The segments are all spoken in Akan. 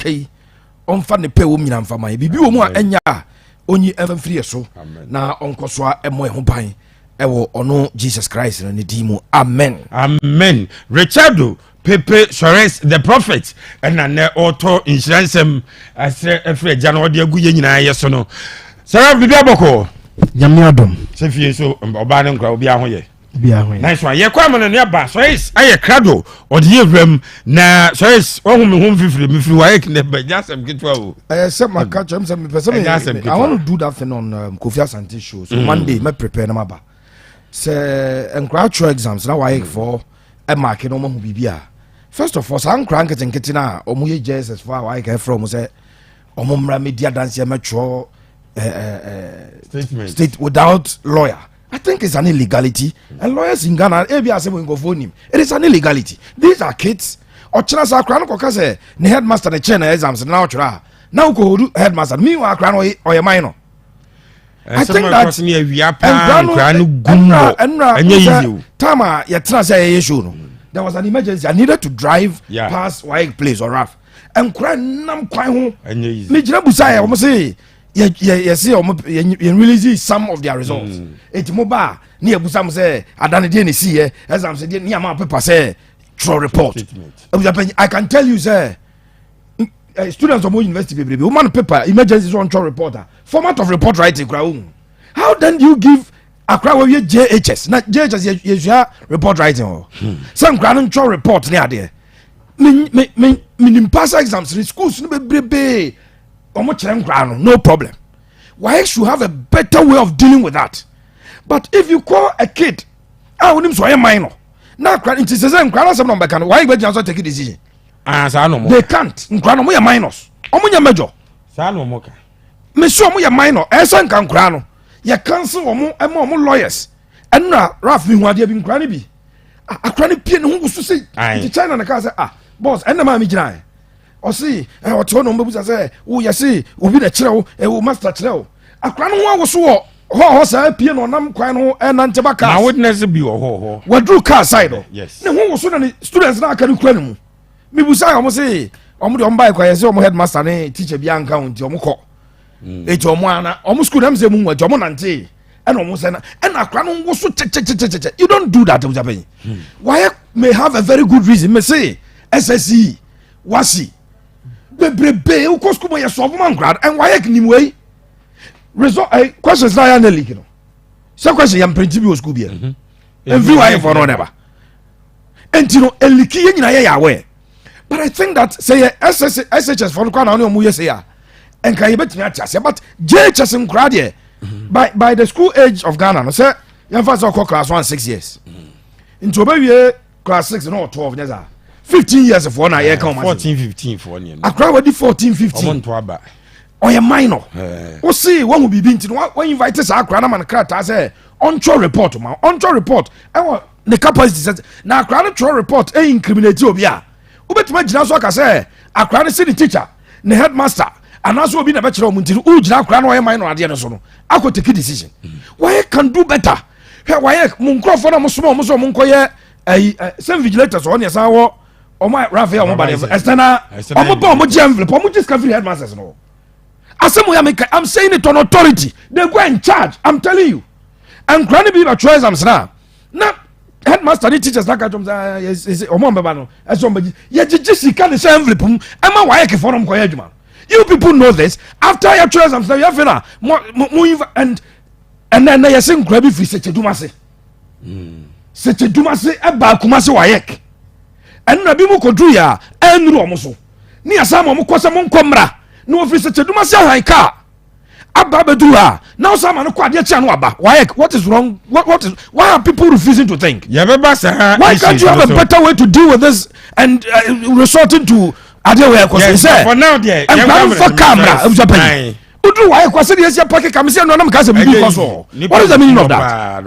Yɛka yi, ɔmfa ne pɛ wɔ mu nyina mfa ma yɛ. Biribi wɔ mu a ɛnyɛ a, ɔnyi ɛmfa mfiri yɛ so na ɔnkɔ so a ɛmmɔ yɛ ho ban ɛwɔ ɔno Jesus Christ no ne din mu. Amen. Amen. Richardo Pepe Suarez the prophet, ɛna nɛ ɔtɔ nhyira nsɛm asrɛ ɛfiri Agya no ɔde agu yɛ nyinaa yɛ so no. Sara, biribi abɔkɔ? Nyame adom. Sɛ fie nso, ɔbaa ne nkora, obiara ho yɛ? Biara ho yɛ. Nice one. Yɛkɔ ama no ne aba. Suarez ayɛ krado, ɔde yɛ wuram na Suarez wahu me ho mfifiri mefiri wayɛ kinɛ ba nya asɛm ketewa o. Ɛyɛ sɛ maka kyerɛ m sɛ mepɛ sɛ Ɛnyɛ asɛm I ketewa. want to do that thing on Kofi Asante show, so Monday mɛ prepare na maba sɛ nkora atwerɛ exams na wayɛ fɔ ɛmark na ɔmahu biribi a. First of all, saa nkora nketenkete no a ɔmo yɛ JSS fo a wayɛ ka ɛfrɛ ɔmo sɛ ɔmo mmra mɛdi adanseɛ mɛtwerɛ statement state without lawyer, I think it's an illegality, and lawyers in Ghana, ebi asɛm nkɔfoɔ nim, it is an illegality. These are kids. Ɔkyerɛ sɛ akora no kɔka sɛ ne headmaster ne kyɛn na exams na ɔtwerɛ a na wokɔhodu headmaster. Meanwhile, akora no ɔyɛ minor. I think that ne awia paa, nkora no gum ɛnura wɔ ɛnura ɛnyɛ easy o. Time a yɛtena sɛ yɛyɛ show no, there was an emergency. I needed to drive past WAEC place or raf nkora nam kwan ho. Ɛnyɛ easy. Megyina busa yɛ, ɔmo se yɛ yɛ yɛse ɔmo yɛ release some of their results. Eti mo ba a, ne yɛ busa mo sɛ adane deɛ ne si yɛ exams deɛ ne ama paper sɛ twerɛ report. Statement. Abusuapanyin, I can tell you sɛ students ɔmo university bebrebe, woma no paper emergency sɛ ɔntwerɛ report a, format of report writing kora ohun. How then do you give akora wɔwie JHS na JHS yɛsua report writing hɔ sɛ nkora no ntwerɛ report ne adeɛ? Me me me minim pass exams ne schools no bebrebe, ɔmo kyerɛ nkora no, no problem. WAEC should have a better way of dealing with that. But if you call a kid a wonim sɛ ɔyɛ minor na akora nti sɛ nkora no asɛm na ɔmbɛka no, WAEC bɛgyina so take a decision? Ah, saa na ɔmo They can't. Nkora no, ɔmo yɛ minors, ɔmo nyɛ major. Saa na ɔmo ka. Mesi ɔmo yɛ minor. Ɛsɛ nka nkora no yɛ cancel ɔmo, ɛma ɔmo lawyers. Ɛnna Raf mi hu adeɛ bi, nkora no bi. Ah, akora no pie ne ho wusu sei. Nti China na kaa sɛ, ah boss, ɛnna maa mi gyina ɛ ɔsi ɛ ɔte hɔ na ɔmo bɛbusa sɛ wo yɛsi obi na kyerɛ wo, ɛ wo master kyerɛ wo. Akora no ho awoso wɔ hɔ hɔ saa pie na ɔnam kwan no ho ɛnante ba Na cars. Witness bi wɔ hɔ hɔ. Waduru car side hɔ. Ne ho woso na ne students na aka no kura ne mu. Mibusa ɔmo se ɔmo de ɔmo ba ekɔ yɛ sɛ ɔmo headmaster ne teacher bi anka ho, nti ɔmo kɔ eti ɔmo ana ɔmo school nam sɛ mu nwa, nti ɔmo nante ɛna ɔmo sɛ na ɛna akora no woso kyɛkyɛkyɛkyɛ. You don't do that. Ɛwusa panyin, WAEC may have a very good reason. Mese SSC, WASSCE bebrebe, wokɔ school mo yɛ sɔfo ma nkora and WAEC nim wei result questions na yɛ na leak no sɛ question yɛ mprint bi wɔ school bi yɛ mfiri WAEC fɔ no nɛba nti no eleak. Yɛ nyinaa yɛ aware, but I think that sɛ yɛ SS SHS fɔ no kɔ na ɔne ɔmo yɛ sɛ yɛ a, nka yɛbɛtumi ate aseɛ, but JHS nkora deɛ, by the school age of Ghana no, sɛ yɛmfa sɛ ɔkɔ class 1, 6 years, nti ɔbɛwie class 6 na ɔ 12, nyɛ saa 15 years foɔ na yɛka ɔmo ase. 14, 15 foɔ neɛ no. Akora wadi 14, Ɔmo 15. nto aba. Ɔyɛ minor. Wosi wahu biribi nti no wa invite saa akora no ma no krataa sɛ ɔntwerɛ report ma ɔntwerɛ report ɛwɔ ne capacity sɛ na akora no twerɛ report ɛyɛ incriminate obi a, wobɛtumi agyina so aka sɛ akora no si ne teacher, ne headmaster anaasɛ obi na bɛkyerɛ ɔmo. Nti no wogyina akora no ɔyɛ minor adeɛ no so no akɔ take decision. WAEC can do better. Hwɛ, WAEC mo nkurɔfoɔ no a mosoma ɔmo sɛ ɔmo nkɔyɛ ɛyi ɛ sɛ invigilators, ɔne ɛsan wɔ ɔmo a rafe a ɔmo ba deɛ external. External. Ɔmo ba, ɔmo gye envelope, ɔmo gye sika firi headmasters no. Asɛm yà meka, I'm saying it on authority. They go and charge. I'm telling you, nkura no bi bɛ twerɛ exams na headmaster ne teachers na ka kyerɛ sɛ ɔmo mbɛba no ɛsɛ ɔmo bɛgye yɛgyegye sika de hyɛ envelope mu ɛma WAEC foɔ no nkɔyɛ adwuma. You people know this. After yɛtwerɛ exams na yɛfɛ na mo mo mo and ɛnɛ ɛnɛ yɛsɛ nkura bi firi Sɛkyɛdumase, Sɛkyɛdumase ɛba Kumase WAEC. Ɛnna bi mu kɔduru yɛ a ɛnuru ɔmo so ne yɛsan ma ɔmo kɔ sɛ mo nkɔ mmra na wɔfiri Sɛkyɛdumase ahan kaa aba abɛduru ha na ɔsan ma no kɔ adeɛ kyɛn no aba WAEC. What is wrong? What is, why are people refusing to think? Yɛbɛba saa. Why can't you have a better way to deal with this and resorting to adeɛ wɔ ɛkɔ so sɛ For now deɛ, nkura no fa kaa mmra? Ebusua panyin, woduru WAEC kɔ sɛdeɛ esi apake kam sɛ ɛnu anam kaa sɛ biribi kɔ so. What is the meaning of that?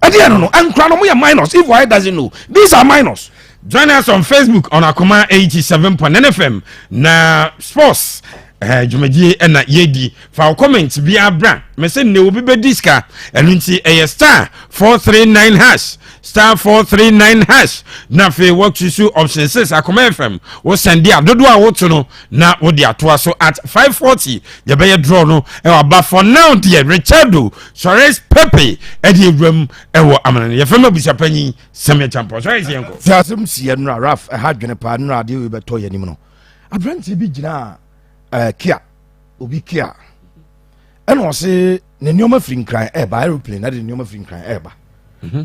Ɛdeɛ no, nkura no mo yɛ minors. If WAEC doesn't know, these are minors. Join us on Facebook on Akoma 87.9 FM na sports. Dwumadie ɛna yɛdi. Fa wo comment biara bra. Mɛ sɛ nnɛ obi bɛdi sika. Ɛno nti ɛyɛ *439#, *439#, na afei wɔtu so option 6, Akoma FM. Wo send a, dodoɔ a woto no na wode atoa so. At 5:40 yɛbɛyɛ draw no ɛwɔ aba. For now deɛ, Richardo Suarez Pepe ɛde ewuram ɛwɔ amana no. Yɛfrɛ ma abusuapanyin Sɛmɛ Champɔ Suarez, yɛnkɔ. Sɛ asɛm siɛ nnora, Raf, ɛha dwene paa. Nnora adeɛ wei bɛtɔ yɛ anim no, aberanteɛ bi gyina Kia, obi Kia, ɛna ɔse ne nneɛma firi Nkran ɛɛba, aeroplane na de ne nneɛma firi Nkran ɛɛba,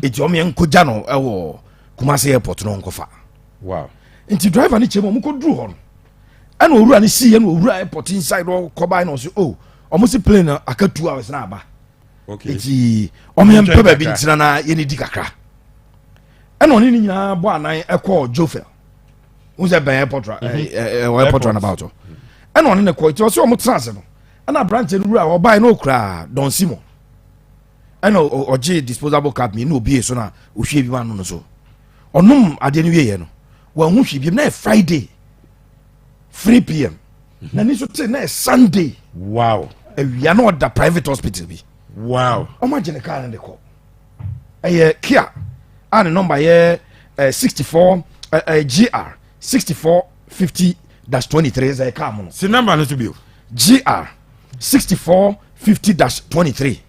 eti ɔmo yɛn nkogya no ɛwɔ Kumase Airport no nkɔfa. Nti driver ne kyerɛ mu, ɔmo kɔ duru hɔ no, ɛna owura ne si yɛ no, owura airport inside ɔkɔba, ɛna ɔse, oh, ɔmo si plane no aka 2 hours na aba. Eti ɔmo yɛn mpɛ baabi ntena na yɛn di kakra. Ɛna ɔne ne nyinaa bɔ anan ɛkɔɔ Jofel n sɛ bɛn airport ra ɛ ɛ ɛwɔ airport roundabout hɔ. Ɛna ɔne ne kɔ. Eti ɔsɛ ɔmo tena ase no, ɛna aberanteɛ no wura ɔbaa no, okura Don Simon, ɛna ɔgye disposable cup mi na obie so na ohwie bi ma no so. Ɔnom adeɛ no wie yɛ no, wɔn ho hwie bi na yɛ Friday 3 p.m. Na ni so te na yɛ Sunday awia na ɔda private hospital bi. Ɔmo agye ne kaa no de kɔ. Ɛyɛ Kia a ne number yɛ 64 GR 6450-23. Sɛ kaa mu no. Si number no so bio. GR 6450-23.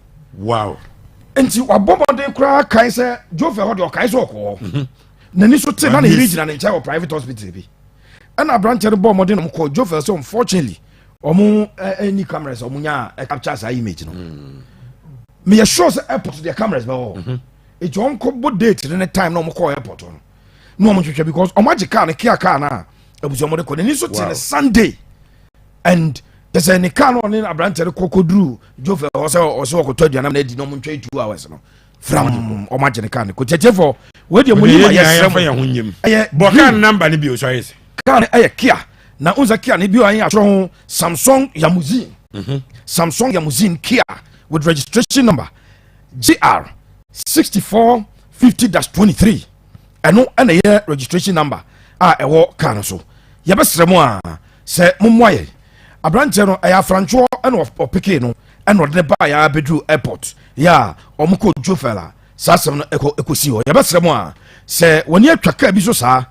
Nti wabɔ mmɔden koraa kan sɛ Jofe hɔ deɛ, ɔkae sɛ ɔkɔ hɔ, n'ani so te na ne yere gyina ne nkyɛn wɔ private hospital bi. Ɛna aberanteɛ no bɔ mmɔden na ɔmo kɔ Jofe sɛ unfortunately ɔmo ɛni cameras a ɔmo nya a capture saa image no. Meyɛ sure sɛ airport deɛ, cameras bɛwɔ hɔ. Eti ɔmo kɔ bɔ date ne time na ɔmo kɔ airport no na ɔmo hwehwɛ, because ɔmo agye car no, Kia car no a abusua ɔmo de kɔ, n'ani so te ne Sunday. And kyɛ ne car no, ɔne aberanteɛ no kɔ kɔduru Jofe hɔ sɛ ɔsɛ ɔkɔtɔ aduane na adi na ɔmo ntwɛn 2 hours no fram, ɔmo agye ne car no kɔ. Kyɛkyɛ wei deɛ, mo nim a yɛsrɛ mo mo. Yɛn ho nyim. Ɛyɛ bɔ kaa green. Number no bio, Suarez. Car no ɛyɛ Kia na n sɛ Kia ne bi a yɛn atwerɛ ho Samsung Yamuzin, Samsung Yamuzin Kia with registration number GR 6450-23. Ɛno ɛna ɛyɛ registration number a ɛwɔ car no so. Yɛbɛsrɛ mu a sɛ mommoa yɛ aberanteɛ no. Ɛyɛ afrantwoɔ ɛna ɔpeke no ɛna ɔde ne baa yɛ abɛduru airport yɛ a ɔmo kɔ Jofel a saa asɛm no ɛkɔ ɛkɔsi hɔ. Yɛbɛsrɛ mu a sɛ wɔne atwa kaa bi so saa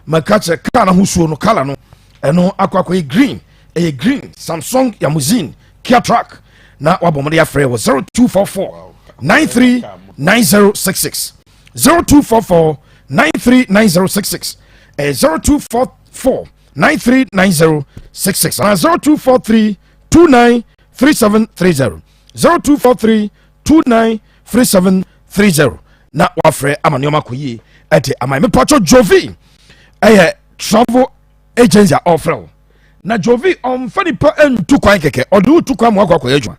maka kyerɛ kaa no ahosuo no, colour no, ɛno akɔ akɔyɛ green. Ɛyɛ green Samsung Yamuzin Kia truck na wabɔ mo de afrɛ wɔ 0244 939066, 0244 939066. Ɛyɛ 0244 939066 anaa 0243 293730, 0243 293730, na wafrɛ ama nneɛma kɔ yie. Ɛde ama mepatwɔ, Jovi ɛyɛ travel agency a ɔfrɛ wo na Jovi ɔmfa nipa ntu kwan kɛkɛ, ɔde wo tu kwan ma wakɔ akɔyɛ adwuma.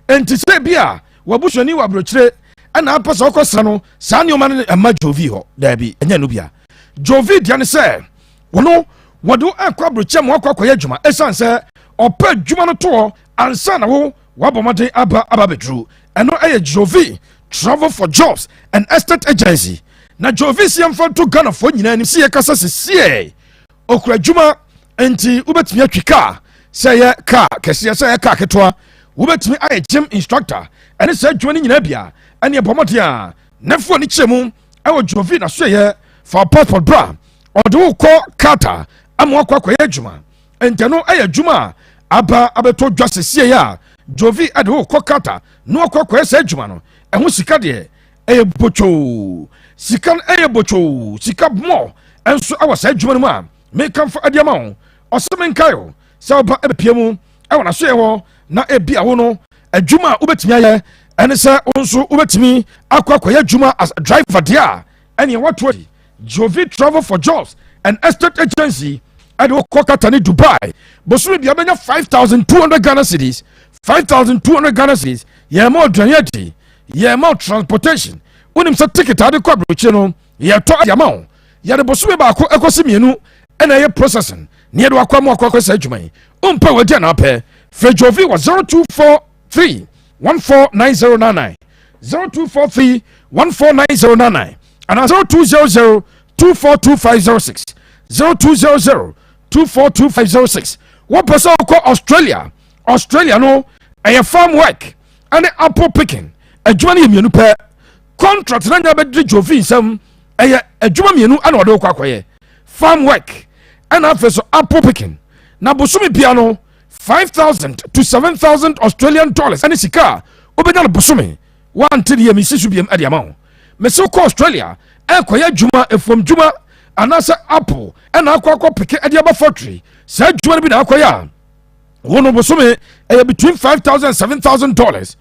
Nti sɛ bi a wabusuani wɔ aburokyire ɛna apɛ sɛ ɔkɔ sra no, saa nneɛma no ɛma Jovi hɔ. Daabi, ɛnyɛ no bia. Jovi deɛ ne sɛ wɔno wɔde wo ɛkɔ aburokyire ma wakɔ akɔyɛ adwuma, ɛsiane sɛ ɔpɛ adwuma no toɔ ansa na wo wabɔ mmɔden aba abɛduru. Ɛno ɛyɛ Jovi Travel for Jobs and Estate Agency. Na Jovi si yɛmfa nto Ghanafoɔ nyinaa anim sɛ yɛkasa sesiɛ okura adwuma. Nti wobɛtumi atwi kaa, sɛ ɛyɛ kaa kɛseɛ, sɛ ɛyɛ kaa ketewa, wobɛtumi ayɛ gym instructor, ɛne saa adwuma no nyinaa bia. Ɛne ɛbɔ mmɔden a nafoɔ no kyerɛ mu ɛwɔ Jovi na so yɛ fa passport bra, ɔde wo kɔ Qatar ama wakɔ akɔyɛ adwuma. Nti no ɛyɛ adwuma a aba abɛtɔ dwa sesie a Jovi ɛde wo kɔ Qatar na wakɔ akɔyɛ saa adwuma no. Ɛho sika deɛ ɛyɛ botwoo, sika no ɛyɛ botwoo, sika mɔ ɛnso ɛwɔ saa adwuma no mu a mekamfo ade ama wo. Ɔsɛ menkae o sɛ woba ɛbɛpie mu ɛwɔ n'asoyɛ hɔ na ebi awo no, adwuma a wobɛtumi ayɛ ɛne sɛ wo nso wobɛtumi akɔ akɔyɛ adwuma as driver deɛ a, ɛneɛ wato adi. Jovi Travel for Jobs and Estate Agency ɛde wokɔ Qatar ne Dubai. Bosome bia bɛnya 5200 Ghana cedis, 5200 Ghana cedis. Yɛma aduane adi, yɛma transportation. Wonim sɛ ticket ade kɔ aburokyire no, yɛtɔ ade ama wo. Yɛde bosome 1 ɛkɔsi 2 ɛna ɛyɛ processing ne yɛde wakɔ ama wakɔ akɔ saa adwuma yi. Wompɛ wadi anaa pɛ, frɛ Jovi wɔ 0243 149099, 0243 149099 anaa 0200 242506, 0200 242506. Wopɛ sɛ wokɔ Australia? Australia no ɛyɛ farm work ɛne apple picking. Adwuma no yɛ mmienu pɛ. Contract na nya bɛdiri Jovi nsɛm. Ɛyɛ adwuma mmienu ɛna ɔde wokɔ akɔyɛ, farm work ɛna afei so apple picking. Na bosome bia no, 5,000 to 7,000 Australian dollars ɛne sika a wobɛnya no bosome. Wante deɛ mesi so biam ɛde ama wo. Mese wokɔ Australia ɛkɔyɛ adwuma, efuom dwuma anaasɛ apple ɛna akɔ pick ɛde aba factory, saa adwuma no bi na akɔyɛ a, wɔn bosome ɛyɛ between 5,000 $7,000.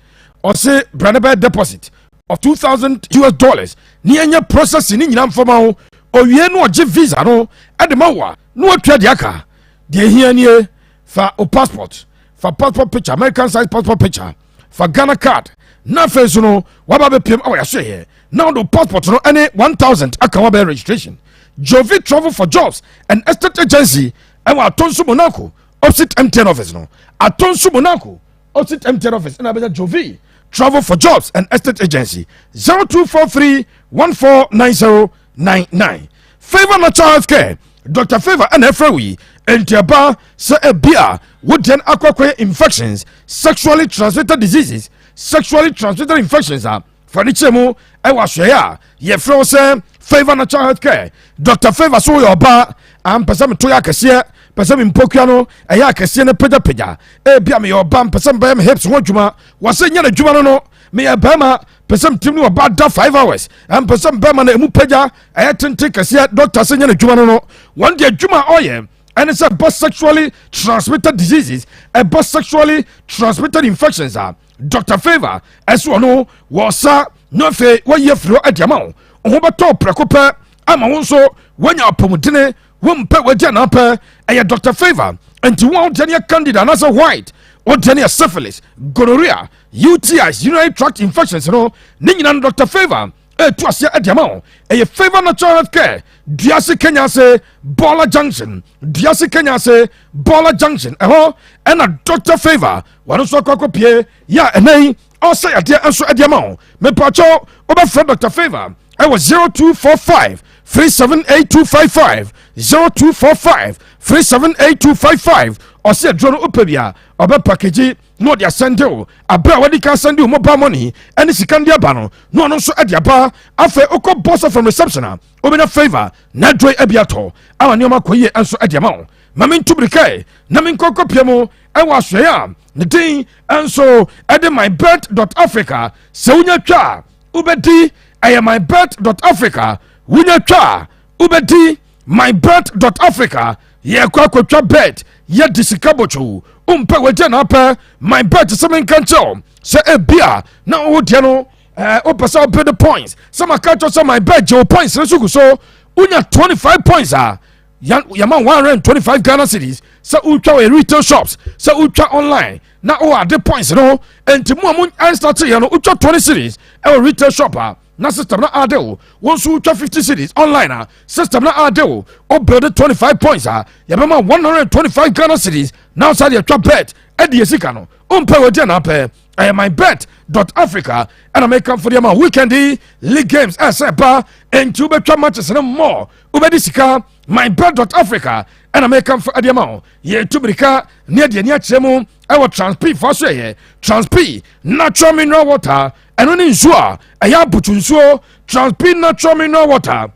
Ɔse brane bɛyɛ deposit of US$2,000 ne ɛnyɛ processing ne nyinaa mfama ho. Owie no, ɔgye visa no ɛde ma wo a, na watua deɛ aka. Deɛ ehia nie: fa o passport, fa passport picture, American size passport picture, fa Ghana Card, na afei so no waba bɛpiem awɔ yɛso yɛ na wɔde passport no ɛne 1000 aka wɔn abɛyɛ registration. Jovi Travel for Jobs and Estate Agency ɛwɔ Atonso Monaco, opposite MTN office no. Atonso Monaco, opposite MTN office ɛna abɛnya Jovi Travel for Jobs and Estate Agency. 0243 149099. Favour Natural Health Care, Dr Favour ɛna ɛfrɛ wo yi. Ntiaba sɛ ebi a wodeɛ no akɔkɔyɛ infections, sexually transmitted diseases, sexually transmitted infections a, furniture mu ɛwɔ ahwɛeɛ a yɛfrɛ wo sɛ Favour Natural Health Care, Dr Favour. So woyɛ ɔbaa a mpɛ sɛ meto yɛ akɛseɛ, pɛ sɛ mempokua no ɛyɛ akɛseɛ no pagyapagya, ebia meyɛ ɔba mpɛ sɛ mbɛyɛ me hips ho adwuma, wɔsɛ nyɛ n'adwuma no. Meyɛ bɛrima pɛ sɛ metim ne ɔba da 5 hours, ɛmpɛ sɛ mbɛrima no ɛmu pagya ɛyɛ tenten kɛseɛ, doctor sɛ nyɛ n'adwuma no. Wɔn deɛ, adwuma a ɔyɛ ɛne sɛ ɛbɔ sexually transmitted diseases, ɛbɔ sexually transmitted infections a, Dr Favour ɛso ɔno wɔsa na afei wɔyi afiri hɔ adi ama wo. Wo ho bɛtɔ prɛko pɛ ama wo nso woanya apɔmudene. Wompɛ wagya naapɛ, ɛyɛ Dr Favour. Nti wo a wodeɛ no yɛ candida anaasɛ white, wodeɛ no yɛ syphilis, gonorrhea, UTIs, urinary tract infections no ne nyina no, Dr Favour ɛtu aseɛ adi ama wo. Ɛyɛ Favour Natural Health Care, Duase Kenya ase, Bɔla Junction. Duase Kenya ase, Bɔla Junction, ɛhɔ ɛna Dr Favour wɔno nso akɔ akɔpie yɛ a ɛnɛ yi ɔsɛ yadeɛ nso ɛde ama wo. Mepakyɛw, wobɛfrɛ Dr Favour ɛwɔ 0245 378255, 0245 378255. Ɔsɛ aduro no wopɛ bi a, ɔbɛ package na ɔde asend wo. Aberɛ a wɔde ka send wo mobile money ɛne sika no de aba no, na ɔno nso ɛde aba. Afei wokɔ Boss from reception a, wobɛnya Favour na aduro abi atɔ ama nneɛma kɔ yie nso ɛde ama wo. Ma mentu mirikae na menkɔkɔ pia mu ɛwɔ asoɛeɛ a ne din nso ɛde mybet.africa. Sɛ wonya twa a wobɛdi, ɛyɛ mybet.africa. Wonya twa a wobɛdi, mybet.africa. Yɛkɔ akɔtwa bet, yɛde sika bɔtwo. Wompɛ wagya na apɛ my bet. Sɛ menka nkyɛw sɛ ebia na wo deɛ no wopɛ sɛ wopɛ points, sɛ maka kyɛw sɛ my bet gye wo points no so gu so. Wonya 25 points a, yɛma 125 Ghana cedis sɛ wotwa wɔ retail shops, sɛ wotwa online na wowɔ ade points no. Enti mu a mo ɛnstart yɛ no, wotwa 20 cedis ɛwɔ retail shop a, na system na ade wo. Wɔn nso wotwa 50 cedis online a, system na ade wo. O build 25 points a, yɛbɛma 125 Ghana cedis. Na wo sa deɛ twa bet ɛde yɛ sika no. Wompɛ wɔgye na apɛ, ɛyɛ mybet.africa. Ɛna mekamfo deɛ ma weekend yi league games ɛsɛ ba, enti wobɛtwa matches no mmɔ, wobɛdi sika. mybet.africa ɛna mekamfo ɛdeɛ ma wo. Yɛtu mirika ne adeɛ ani akyerɛ mu ɛwɔ Transp fa so. Ɛyɛ Transp Natural Mineral Water. Ɛno ne nsuo a ɛyɛ aboto nsuo, Transp Natural Mineral Water.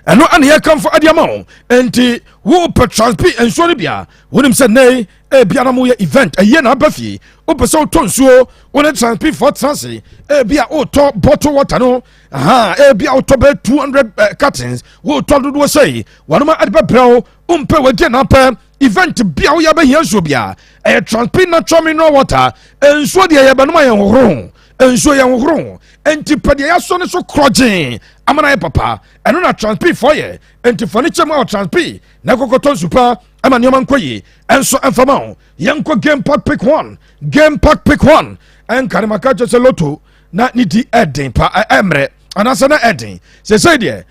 Ɛno ɛna yɛkamfo ɛde ama wo. Enti wopɛ Transp nsuo no bia, wonim sɛ nnɛ ebia na moyɛ event ɛyɛ na aba fie, wopɛ sɛ wotɔ nsuo, wo ne Transp foɔ tena ase. Ebia wotɔ bottle water no aha, ebia wotɔ bɛyɛ 200 cartons, wotɔ dodoɔ sɛi, wɔnoma ɛde bɛbrɛ wo. Wompɛ wagye na apɛ, event bia woyɛ bɛhia nsuo bia, ɛyɛ Transp Natural Mineral Water. Nsuo deɛ yɛbɛnom a, yɛn hohoro ho nsuo, yɛn hohoro ho. Enti pɛ deɛ yɛasɔ ne so korɔgyee ama no ayɛ papa. Ɛno na Transp foɔ yɛ. Enti fa ne kyɛm a wɔ Transp na ɛkɔkɔtɔ nsupa ama nneɛma nkɔ yie ɛnso ɛmfama wo. Yɛnkɔ Game Park Pick One. Game Park Pick One ɛnka ne maka kyerɛ sɛ lotto na ne di ɛden pa ɛmmerɛ anaasɛ na ɛden sɛsɛi deɛ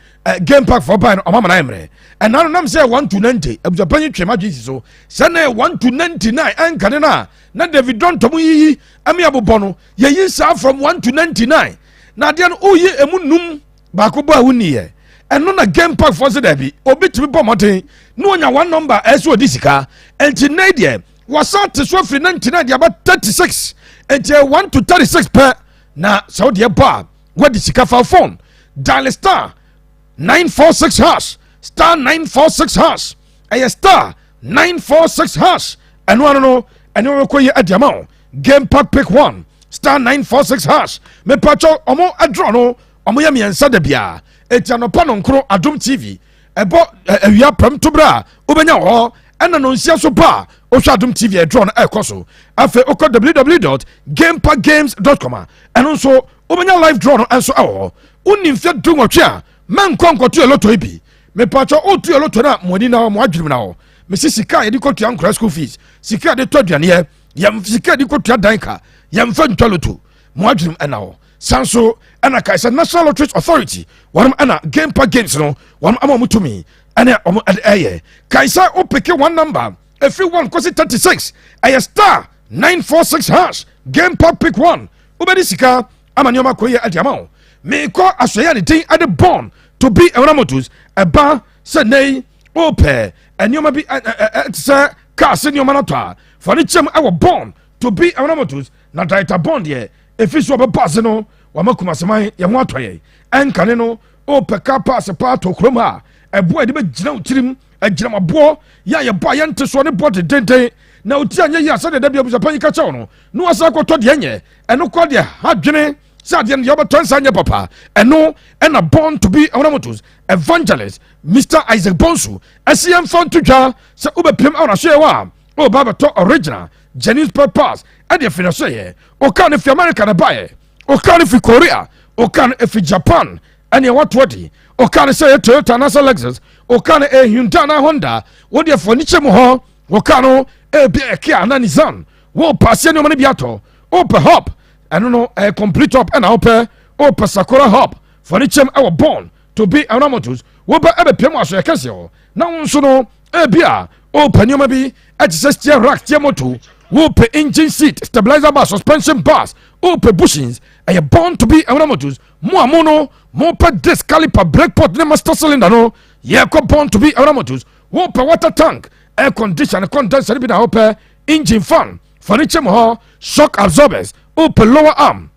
Game Park foɔ ban no ɔma ma no ayɛ mmerɛ. Ɛna no nam sɛ 1 to 90 abusuapanyin twɛm adwe si so sɛ na 1 to 99 ɛnka ne no a na David Dɔntɔm yiyi ɛme abobɔ no. Yɛyi saa from 1 to 99 na adeɛ no woyi emu num baako bɔ a woniyɛ. Ɛno na Game Park foɔ sɛ daabi, obi tumi bɔ mmɔden na onya one number ɛsɛ ɔdi sika. Nti nnɛ deɛ wɔsan te so afiri 99 de aba 36, nti 1 to 36 pɛ na sɛ wodeɛ bɔ a wadi sika. Fa phone dial *946#, *946#, ɛyɛ *946#. Ɛno ano no ɛne wɔbɛkɔ yi adi ama wo. Game Park Pick 1, *946#. Mepatwɛ, ɔmo adorɔ no ɔmo yɛ mmiɛnsa da biara. Eti anɔpa no nkoro Adom TV ɛbɔ, awia pɛm to berɛ a wobɛnya wɔ hɔ, ɛna no nsia so ba a wohwɛ Adom TV ɛdorɔ no ɛkɔ so. Afei wokɔ www.gameparkgames.com a, ɛno nso wobɛnya live draw no nso ɛwɔ hɔ. Wonni mfeɛ 18 a, mɛnkɔ nkɔto yɛ lotto yi bi. Mepatwɛ, wotu yɛ lotto no a, mo ani na hɔ, mo adwenem na hɔ. Mesi sika a yɛde kɔtua nkora school fees, sika a yɛde tɔ aduaneɛ, yɛm sika a yɛde kɔtua dan ka, yɛmfa ntwa lotto. Mo adwenem ɛna hɔ. San so ɛna kae sɛ National Lotteries Authority wɔnom ɛna Game Park Games no wɔnom ama ɔmo tumi ɛne ɔmo ɛde ɛyɛ. Kae sɛ wopick one number ɛfiri 1 kɔsi 36, ɛyɛ *946#. Game Park Pick 1, wobɛde sika ama nneɛma kɔ yɛ ade ama wo. Meekɔ asɔeɛ a ne din ɛde Born to Be Ɛwona Motors. Ɛba sɛ nnɛ wopɛ nneɛma bi te sɛ kaa se nneɛma no tɔ a, fa ne kyɛm ɛwɔ Born to Be Ɛwona Motors. Na director Born deɛ, ɛfiri so ɔbɛba ase no, wama Kumaseman yɛn ho atɔ yɛn. Ɛnkane no wopɛ car parts paa tɔ kurom a, ɛboa yɛde bɛgyina wo tirim agyinamaboɔ yɛ a yɛbɔ a yɛnte soɔ ne bɔ dedenden na oti anyɛ yi a, sɛdeɛ da bi abusuapanyin ka kyɛw no na wasa akɔtɔ deɛ nyɛ ɛno kɔ deɛ ha dwene sɛ adeɛ no deɛ wobɛtɔ nsa nyɛ papa. Ɛno ɛna Born to Be Ɛwona Motors evangelist Mr Isaac Bonsu ɛsi yɛmfa nto dwa sɛ wobɛpiem ɛwɔ n'asoyɛ hɔ a, woba bɛtɔ original genuine spare parts ɛde afiri n'asoyɛ. Ɔkaa no fi America na baeɛ, ɔkaa no fi Korea, ɔkaa no ɛfi Japan, ɛne ɛwɔ di. Ɔkaa no sɛ ɛyɛ Toyota anaasɛ Lexus, ɔkaa no ɛyɛ Hyundai anaa Honda, wodeɛ fɔ ani kyɛ mu hɔ. Wɔkaa no ebi ɛkia anaa Nissan, wɔpɛ aseɛ nneɛma no bi atɔ. Wopɛ hub, ɛno no ɛyɛ complete hub, ɛna wopɛ wopɛ Sakura hub, fɔ ne kyɛm ɛwɔ Born to Be Ɛwona Motors. Wobɛ ɛbɛpia mu asoyɛ kɛseɛ hɔ na wo nso no ebi a wopɛ nneɛma bi ɛte sɛ steer rack, steer motor, wopɛ engine seat, stabilizer bar, suspension bars, wopɛ bushings, ɛyɛ Born to Be Ɛwona Motors. Mo a mo no mopɛ disc, caliper, brake port ne master cylinder no, yɛkɔ Born to Be Ɛwona Motors. Wopɛ water tank, air condition, condenser bi na wopɛ, engine fan, furniture mu hɔ, shock absorbers, wopɛ lower arm,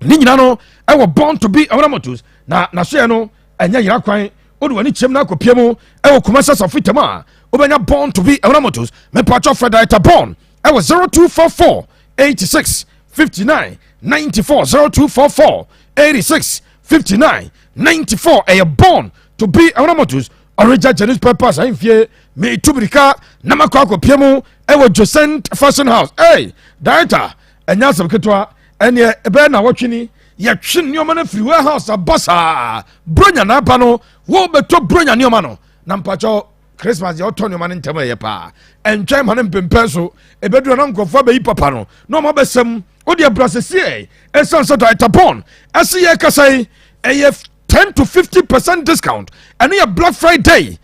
ne nyina no ɛwɔ Born to Be Ɛwona Motors. Na n'asoɛ no ɛnyɛ yera kwan. Wode w'ani kyɛm no akɔpie mu ɛwɔ Kumasa Safo tam a, wobɛnya Born to Be Ɛwona Motors. Mepatwɔ, frɛ director Born ɛwɔ 0244 86 59 94, 0244 86 59 94. Ɛyɛ Born to Be Ɛwona Motors, ɔregya genuine spare parts ahemfie. Metu mirika na makɔ akɔpie mu ɛwɔ Josent Fashion House. Hey, director, ɛnyɛ asɛm ketewa. Ɛneɛ ɛbɛyɛ na wɔtwe ni yɛtwe nneɛma no firi warehouse aba saa. Bronya na aba no, wɔbɛtɔ bronya nneɛma no. Na mpakyɛw, Christmas deɛ, ɔtɔ nneɛma no ntɛm ɛyɛ paa. Ɛntwɛn ma no mpempɛn so ɛbɛduru na nkurɔfoɔ abɛyi papa no na ɔma bɛsɛm. Wode abra sɛsie, ɛsiane sɛ director Born ɛse yɛ kasa yi, ɛyɛ 10 to 50% discount. Ɛno yɛ Black Friday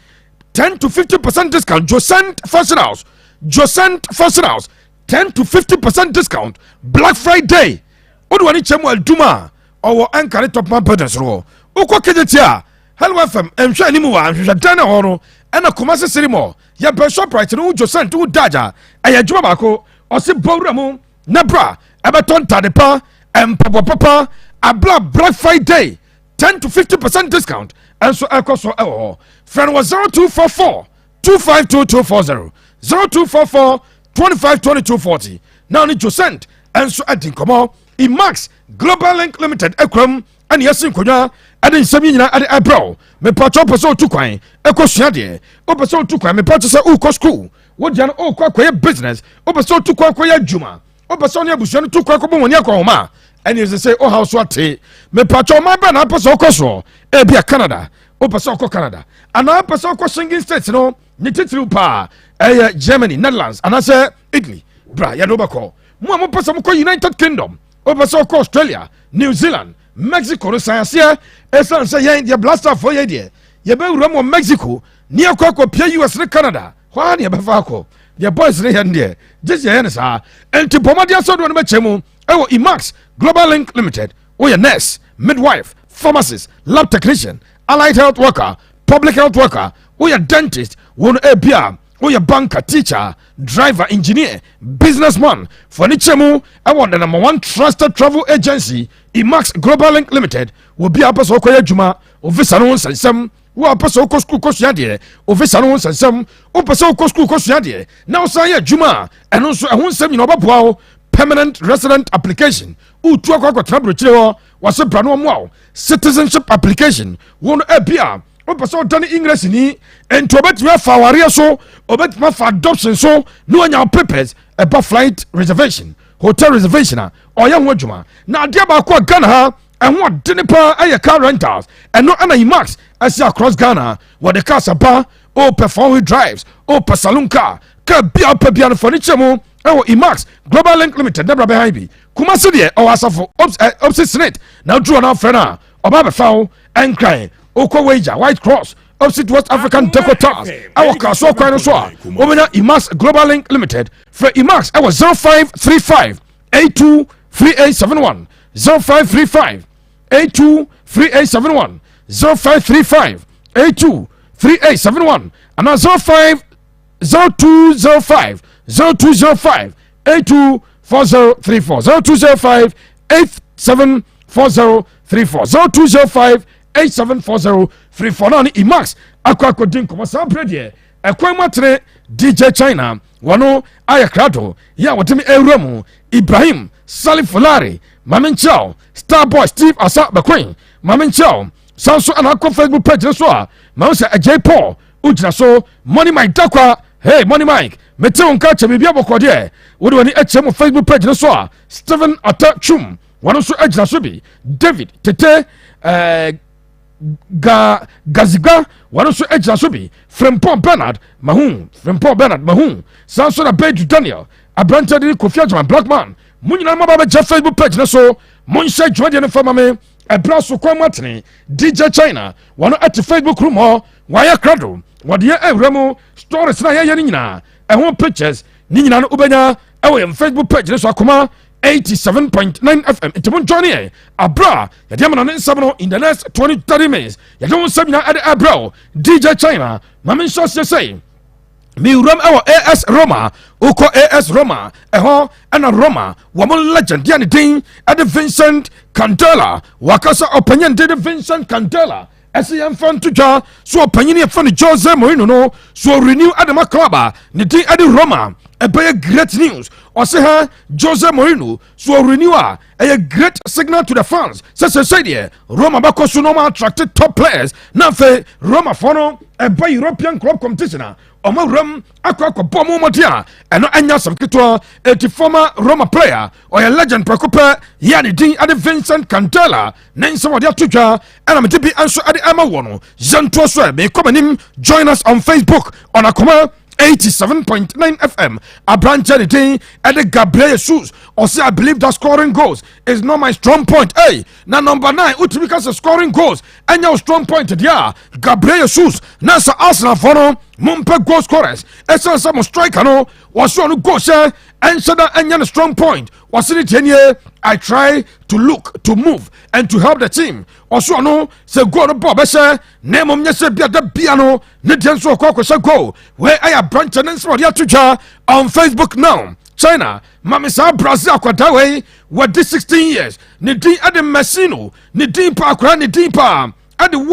10 to 50% discount. Josent Fashion House, Josent Fashion House, 10 to 50% discount, Black Friday. Wode w'ani kyɛ mu adum a ɔwɔ ɛnkare Topman building soro hɔ. Wokɔ Kegyeti a, Hello FM nhwɛ anim wɔ ahwehwɛ dan na hɔ no, ɛna Kumase Siri mɔ yɛbɛn Shoprite no. Wo Josent wo dagya ɛyɛ adwuma baako. Ɔse bɔwura mu na bra ɛbɛtɔ ntade pa, mpaboa papa abla. Black Friday 10 to 50% discount ɛnso ɛkɔ so ɛwɔ hɔ. Frɛ no wɔ 0244 252240, 0244 25 22 40 na ɔne Josent ɛnso adi nkɔmmɔ. Emax Global Link Limited akuram ɛne yɛsi nkonnwa ɛde nsɛm yi nyinaa ɛde ɛbrɛw. Mepatwa, wopɛ sɛ wotu kwan ɛkɔ sua deɛ, wopɛ sɛ wotu kwan, mepatwa sɛ wokɔ school, wodeɛ no wokɔ akɔyɛ business, wopɛ sɛ wotu kwan kɔyɛ adwuma, wopɛ sɛ wone abusua no tu kwan kɔbɔ wɔne akɔ homa a, ɛne ɛsɛ sɛ wohaw so ate. Mepatwa, ɔman bɛɛ na wopɛ sɛ wokɔ soɔ? Ebia Canada, wopɛ sɛ wokɔ Canada anaa wopɛ sɛ wokɔ Schengen states no, ne titiriw paa ɛyɛ Germany, Netherlands anaasɛ Italy, bra yɛde wobɛkɔ. Mo a mopɛ sɛ mokɔ United Kingdom, wopɛ sɛ wokɔ Australia, New Zealand, Mexico no, san aseɛ. Ɛsiane sɛ yɛn deɛ, blasterfoɔ yɛ deɛ, yɛbɛwura mu wɔ Mexico ne yɛkɔ akɔpia US ne Canada hɔ a, ne yɛbɛfa akɔ deɛ boys ne yɛ no deɛ, gye sɛ yɛyɛ no saa. Enti bɔmmɔde asɔdoɔ no bɛkyɛ mu ɛwɔ Emax Global Link Limited. Woyɛ nurse, midwife, pharmacist, lab technician. Allied health worker, public health worker, woyɛ dentist, wo no ebi a woyɛ banker, teacher, driver, engineer, businessman, fo ne kyɛ mu ɛwɔ the number one trusted travel agency, Emax Global Link Limited. Obi a wopɛ sɛ wokɔyɛ adwuma, o visa no ho nsɛnsɛm, wo a wopɛ sɛ wokɔ sukuu kɔsua deɛ, o visa no ho nsɛnsɛm, wopɛ sɛ wokɔ sukuu kɔsua deɛ na wosan yɛ adwuma a, ɛno nso ɛho nsɛm nyina ɔbɛboa wo. Permanent resident application, wotu akɔ akɔtena aburokyire hɔ, wɔse bra no ɔmmoa wo. Citizenship application, wo no ebi a wopɛ sɛ wodane English ni, nti obɛtumi afa awareɛ so, obɛtumi afa adoption so ne wanya wo papers. Ɛba flight reservation, hotel reservation a, ɔyɛ ho adwuma. Na adeɛ baako a Ghana ha ɛho ɔdene paa ɛyɛ car rentals. Ɛno ɛna Emax ɛsi across Ghana. Wɔde cars aba, wopɛ four wheel drives, wopɛ saloon car, car bia wopɛ bia no, fa ne kyɛ mu ɛwɔ Emax Global Link Limited. Ne bra bɛhan bi Kumase deɛ, ɔwɔ Asafo opposite SSNIT, na woduru hɔ no afrɛ no a, ɔba bɛfa wo. Ɛnkran wokɔ Wagya White Cross opposite West African Deco Towers ɛwɔ Kasoa kwan no so a, wobɛnya Emax Global Link Limited. Frɛ Emax ɛwɔ 0535 82 3871, 0535 82 3871, 0535 82 3871 anaa 05 0205, 0205 82 4034, 0205 87 4034, 0205 874034 na ne Emax akɔ akɔdi nkɔmmɔ. Saa berɛ deɛ, ɛkwan mu atene. DJ China wɔno ayɛ krado yɛ a wɔde me awura mu. Ibrahim Salifulare, Mame nkyerɛw. Starboy Steve Asa Bɛkoin, Mame nkyerɛw. San so ɛna akɔ Facebook page no so a, mahu sɛ Agyei Paul wogyina so. Money Mike Dakwa, hey Money Mike, mete wo nka kyɛ biribi abɔkɔ deɛ wode w'ani akyerɛ mu Facebook page no so a, Stephen Ata Twum wɔno nso agyina so bi. David Tete ga Gazigba wɔno nso agyina so bi. Frempɔn Bernard Mahu, Frempɔn Bernard Mahu, san so na Bedu Daniel aberantɛ de Kofi Agyaman Blackman, mo nyinaa maba bɛgya Facebook page no so. Monhyɛ dwumadeɛ no fa ma me. Ɛberɛ so kwan mu atene. DJ China wɔno ɛte Facebook room hɔ, wɔayɛ krado, wɔde yɛ awura mu. Stories na yɛyɛ no nyinaa, ɛho pictures ne nyinaa no, wobɛnya ɛwɔ yɛn Facebook page no so, Akoma 87.9 FM. Nti mo join yɛn abra yɛde ama ne nsɛm no in the next 20 30 minutes. Yɛde wo nsɛm nyinaa ɛde ɛbrɛ wo. DJ China, ma me nhyɛ aseɛ sɛ mewuram ɛwɔ AS Roma. Wokɔ AS Roma ɛhɔ ɛna Roma wɔn legend deɛ ne din ɛde Vincent Candela wakasa. Ɔpanyin de Vincent Candela ɛsɛ yɛmfa nto dwa so ɔpanyin yɛfɛ no Jose Mourinho no so renew adama club a ne din ɛde Roma, ɛbɛyɛ great news. Ɔsɛ ha Jose Mourinho so renew a, ɛyɛ great signal to the fans sɛ sɛ deɛ Roma bɛkɔ so na ɔma attract top players, na afei Roma foɔ no ɛba European club competition a, ɔmo wuram akɔ akɔbɔ ɔmo mmɔden a ɛno ɛnya asɛm ketewa. Eti former Roma player, ɔyɛ legend prɛko pɛ, yɛ ne din ɛde Vincent Candela ne nsɛm ɔde ato dwa, ɛna mede bi nso ɛde ɛma wɔ no. Yɛntoɔ so ɛ meekɔ m'anim. Join us on Facebook on Akoma 87.9 FM. Aberanteɛ ne din ɛde Gabriel Jesus ɔsɛ, "I believe that scoring goals is not my strong point." Hey, na number 9 wotumi ka sɛ scoring goals ɛnyɛ wo strong point deɛ a, Gabriel Jesus, na sɛ Arsenalfoɔ no mompɛ goal scorers ɛsiane sɛ mo striker no wɔse ɔno goal hyɛ ɛnhyɛ da ɛnyɛ no strong point. Wɔse ne tie nie, "I try to look to move and to help the team." Ɔso ɔno sɛ goal no bɔ bɛhyɛ, na mmom nyɛ sɛ bia da bia no ne deɛ nso ɔkɔ akɔhyɛ goal. Wei ɛyɛ aberanteɛ ne nsɛm ɔde ato dwa on Facebook now. China, mame saa Brazil akwadaa wei, wɔde 16 years, ne din ɛde Messino, ne din pa akwadaa ne din pa ɛde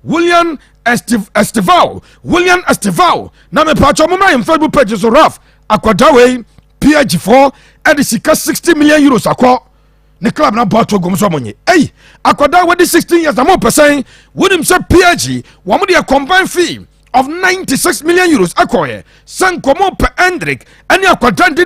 William Estevao, William Estevao. Na mepatwɛ moma yɛn Facebook page so. Raf akwadaa wei, PSG foɔ ɛde sika €60 million akɔ ne club na bɔ ato gom so ɔmo nye. Ɛyi akwadaa wɔde 16 years na mo pɛ sɛn? Wonim sɛ PSG wɔn deɛ combined fee of €96 million akɔyɛ sɛ nkɔmɔ pɛ Endrick ɛne akwadaa de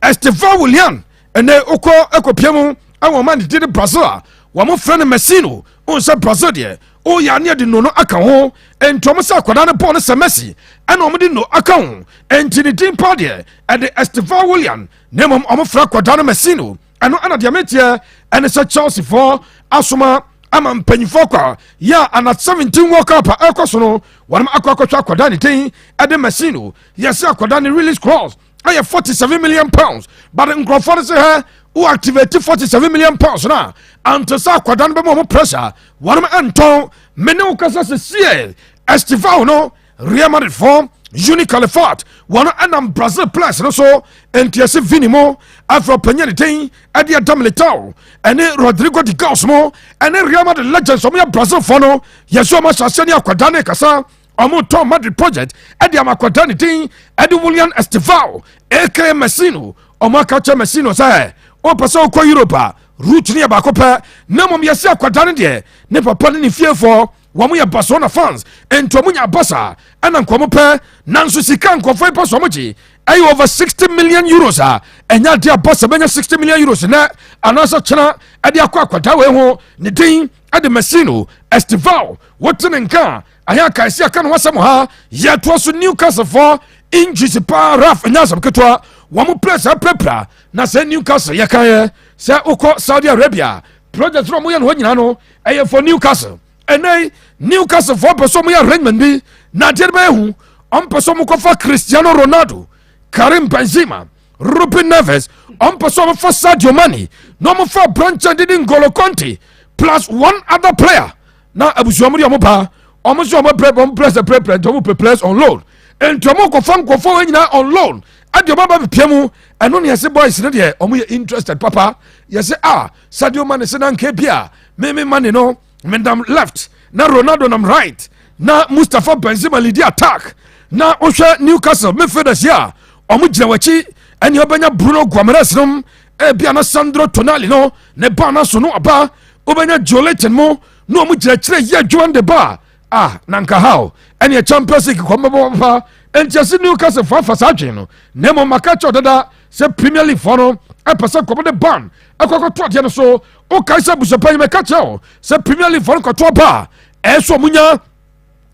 Estevao William. Ɛnɛ okɔ ɛkɔpia mu ɛwɔ ɔman de Brazil a wɔn frɛ no Messino ohun sɛ Brazil deɛ ɔyɛ aneɛ de no aka ho, nti wɔn sɛ akwadaa no bɔɔl no sɛ Messi ɛna wɔn de no aka ho, nti ne din pa deɛ ɛde Estevao William, na mmom wɔn frɛ akwadaa no Messino. Ɛno ɛna deɛ meteɛ ɛne sɛ Chelsea foɔ asoma ama mpanyinfoɔ kɔ a yɛ a under 17 World Cup a ɛkɔ so no, wɔn akɔ akɔhwɛ akwadaa ne din ɛde Messino. Yɛsɛ akwadaa ne release clause Ɛyɛ £47 million, but nkurɔfoɔ no sɛ hɛ wo activate £47 million na ante sɛ akwadaa no bɛma ɔmo pressure, wɔnom ɛntɔn. Me ne wo kasa sɛ sie Estevao no, Real Madrid fɔ Juni Calafat wɔn ɛnam Brazil players no so ntiɛse Vini mu. Afei ɔpanyin ne den ɛde Eder Militao ɛne Rodrigo de Goes mo ɛne Real Madrid legends, ɔmo yɛ Brazil fɔ no, yɛsɛ ɔmo ahyɛ aseɛ ne akwadaa ne kasa. Ɔmo tɔn Madrid project ɛde ama akwadaa ne din ɛde William Estevao aka Messinho. Ɔmo aka kyerɛ Messinho sɛ ɔpɛ sɛ ɔkɔ Europe a, route no yɛ baako pɛ, na mmom yɛsi akwadaa no deɛ, ne papa ne ne fiefoɔ wɔn yɛ Barcelona fans, nti wɔn nya basa ɛna nkɔmɔ pɛ. Nanso sika nkɔfo yi pɛ so wɔn gye ɛyɛ over €60 million a ɛnya adeɛ a Barca bɛnya €60 million nɛ anaasɛ kyena ɛde akɔ akwadaa wei ho. Ne din ɛde Messinho Estevao. Wote ne nka ayɛ akaesi aka ne wasɛm ha. Yɛtoa so. Newcastle fɔ injuries paa, Raf, ɛnyɛ asɛm ketewa. Wɔn mo players apirapira na sɛ Newcastle yɛka yɛ sɛ wokɔ Saudi Arabia project no a wɔyɛ no hɔ nyinaa no ɛyɛ for Newcastle. Ɛnɛ Newcastle foɔ pɛ sɛ ɔmo yɛ arrangement bi na adeɛ no bɛyɛ hu. Ɔmo pɛ sɛ ɔmo kɔfa Cristiano Ronaldo, Karim Benzema, Ruben Neves. Ɔmo pɛ sɛ ɔmo fa Sadio Mane na ɔmo fa aberanteɛ didi Ngolo Kante plus one other player. Na abusua mo deɛ, ɔmo ba ɔmo nso ɔmo pɛ ɔmo players pɛ nti ɔmo pɛ players on loan, nti ɔmo kɔfa nkɔfo wɔn nyinaa on loan ɛde ɔmo aba pia mu. Ɛno ne yɛsɛ boys no deɛ, ɔmo yɛ interested papa. Yɛsɛ a Sadio Mane sɛ nanka bi a meme Mane no menam left na Ronaldo nam right na Mustapha Benzema lead attack. Na wohwɛ Newcastle midfielders yi a ɔmo gyina w'akyi, ɛne ɔbɛnya Bruno Guimaraes nom, ebia na Sandro Tonali no ne ba na so no aba, wobɛnya Joelinton mu na ɔmo gyina kyerɛ yi adwuma no de ba a na nka how ɛne Champions League kɔ mbɛbɔ papa. Nti ɛsɛ Newcastle fo afa saa adwene no, na mmom maka kyerɛ dada sɛ Premier League foɔ no ɛpɛ sɛ nkɔmɔ de ban ɛkɔkɔto adeɛ no so. Wokae sɛ abusuapa yi mɛka kyerɛ wo sɛ Premier League foɔ no kɔto aba a, ɛyɛ so ɔmo nya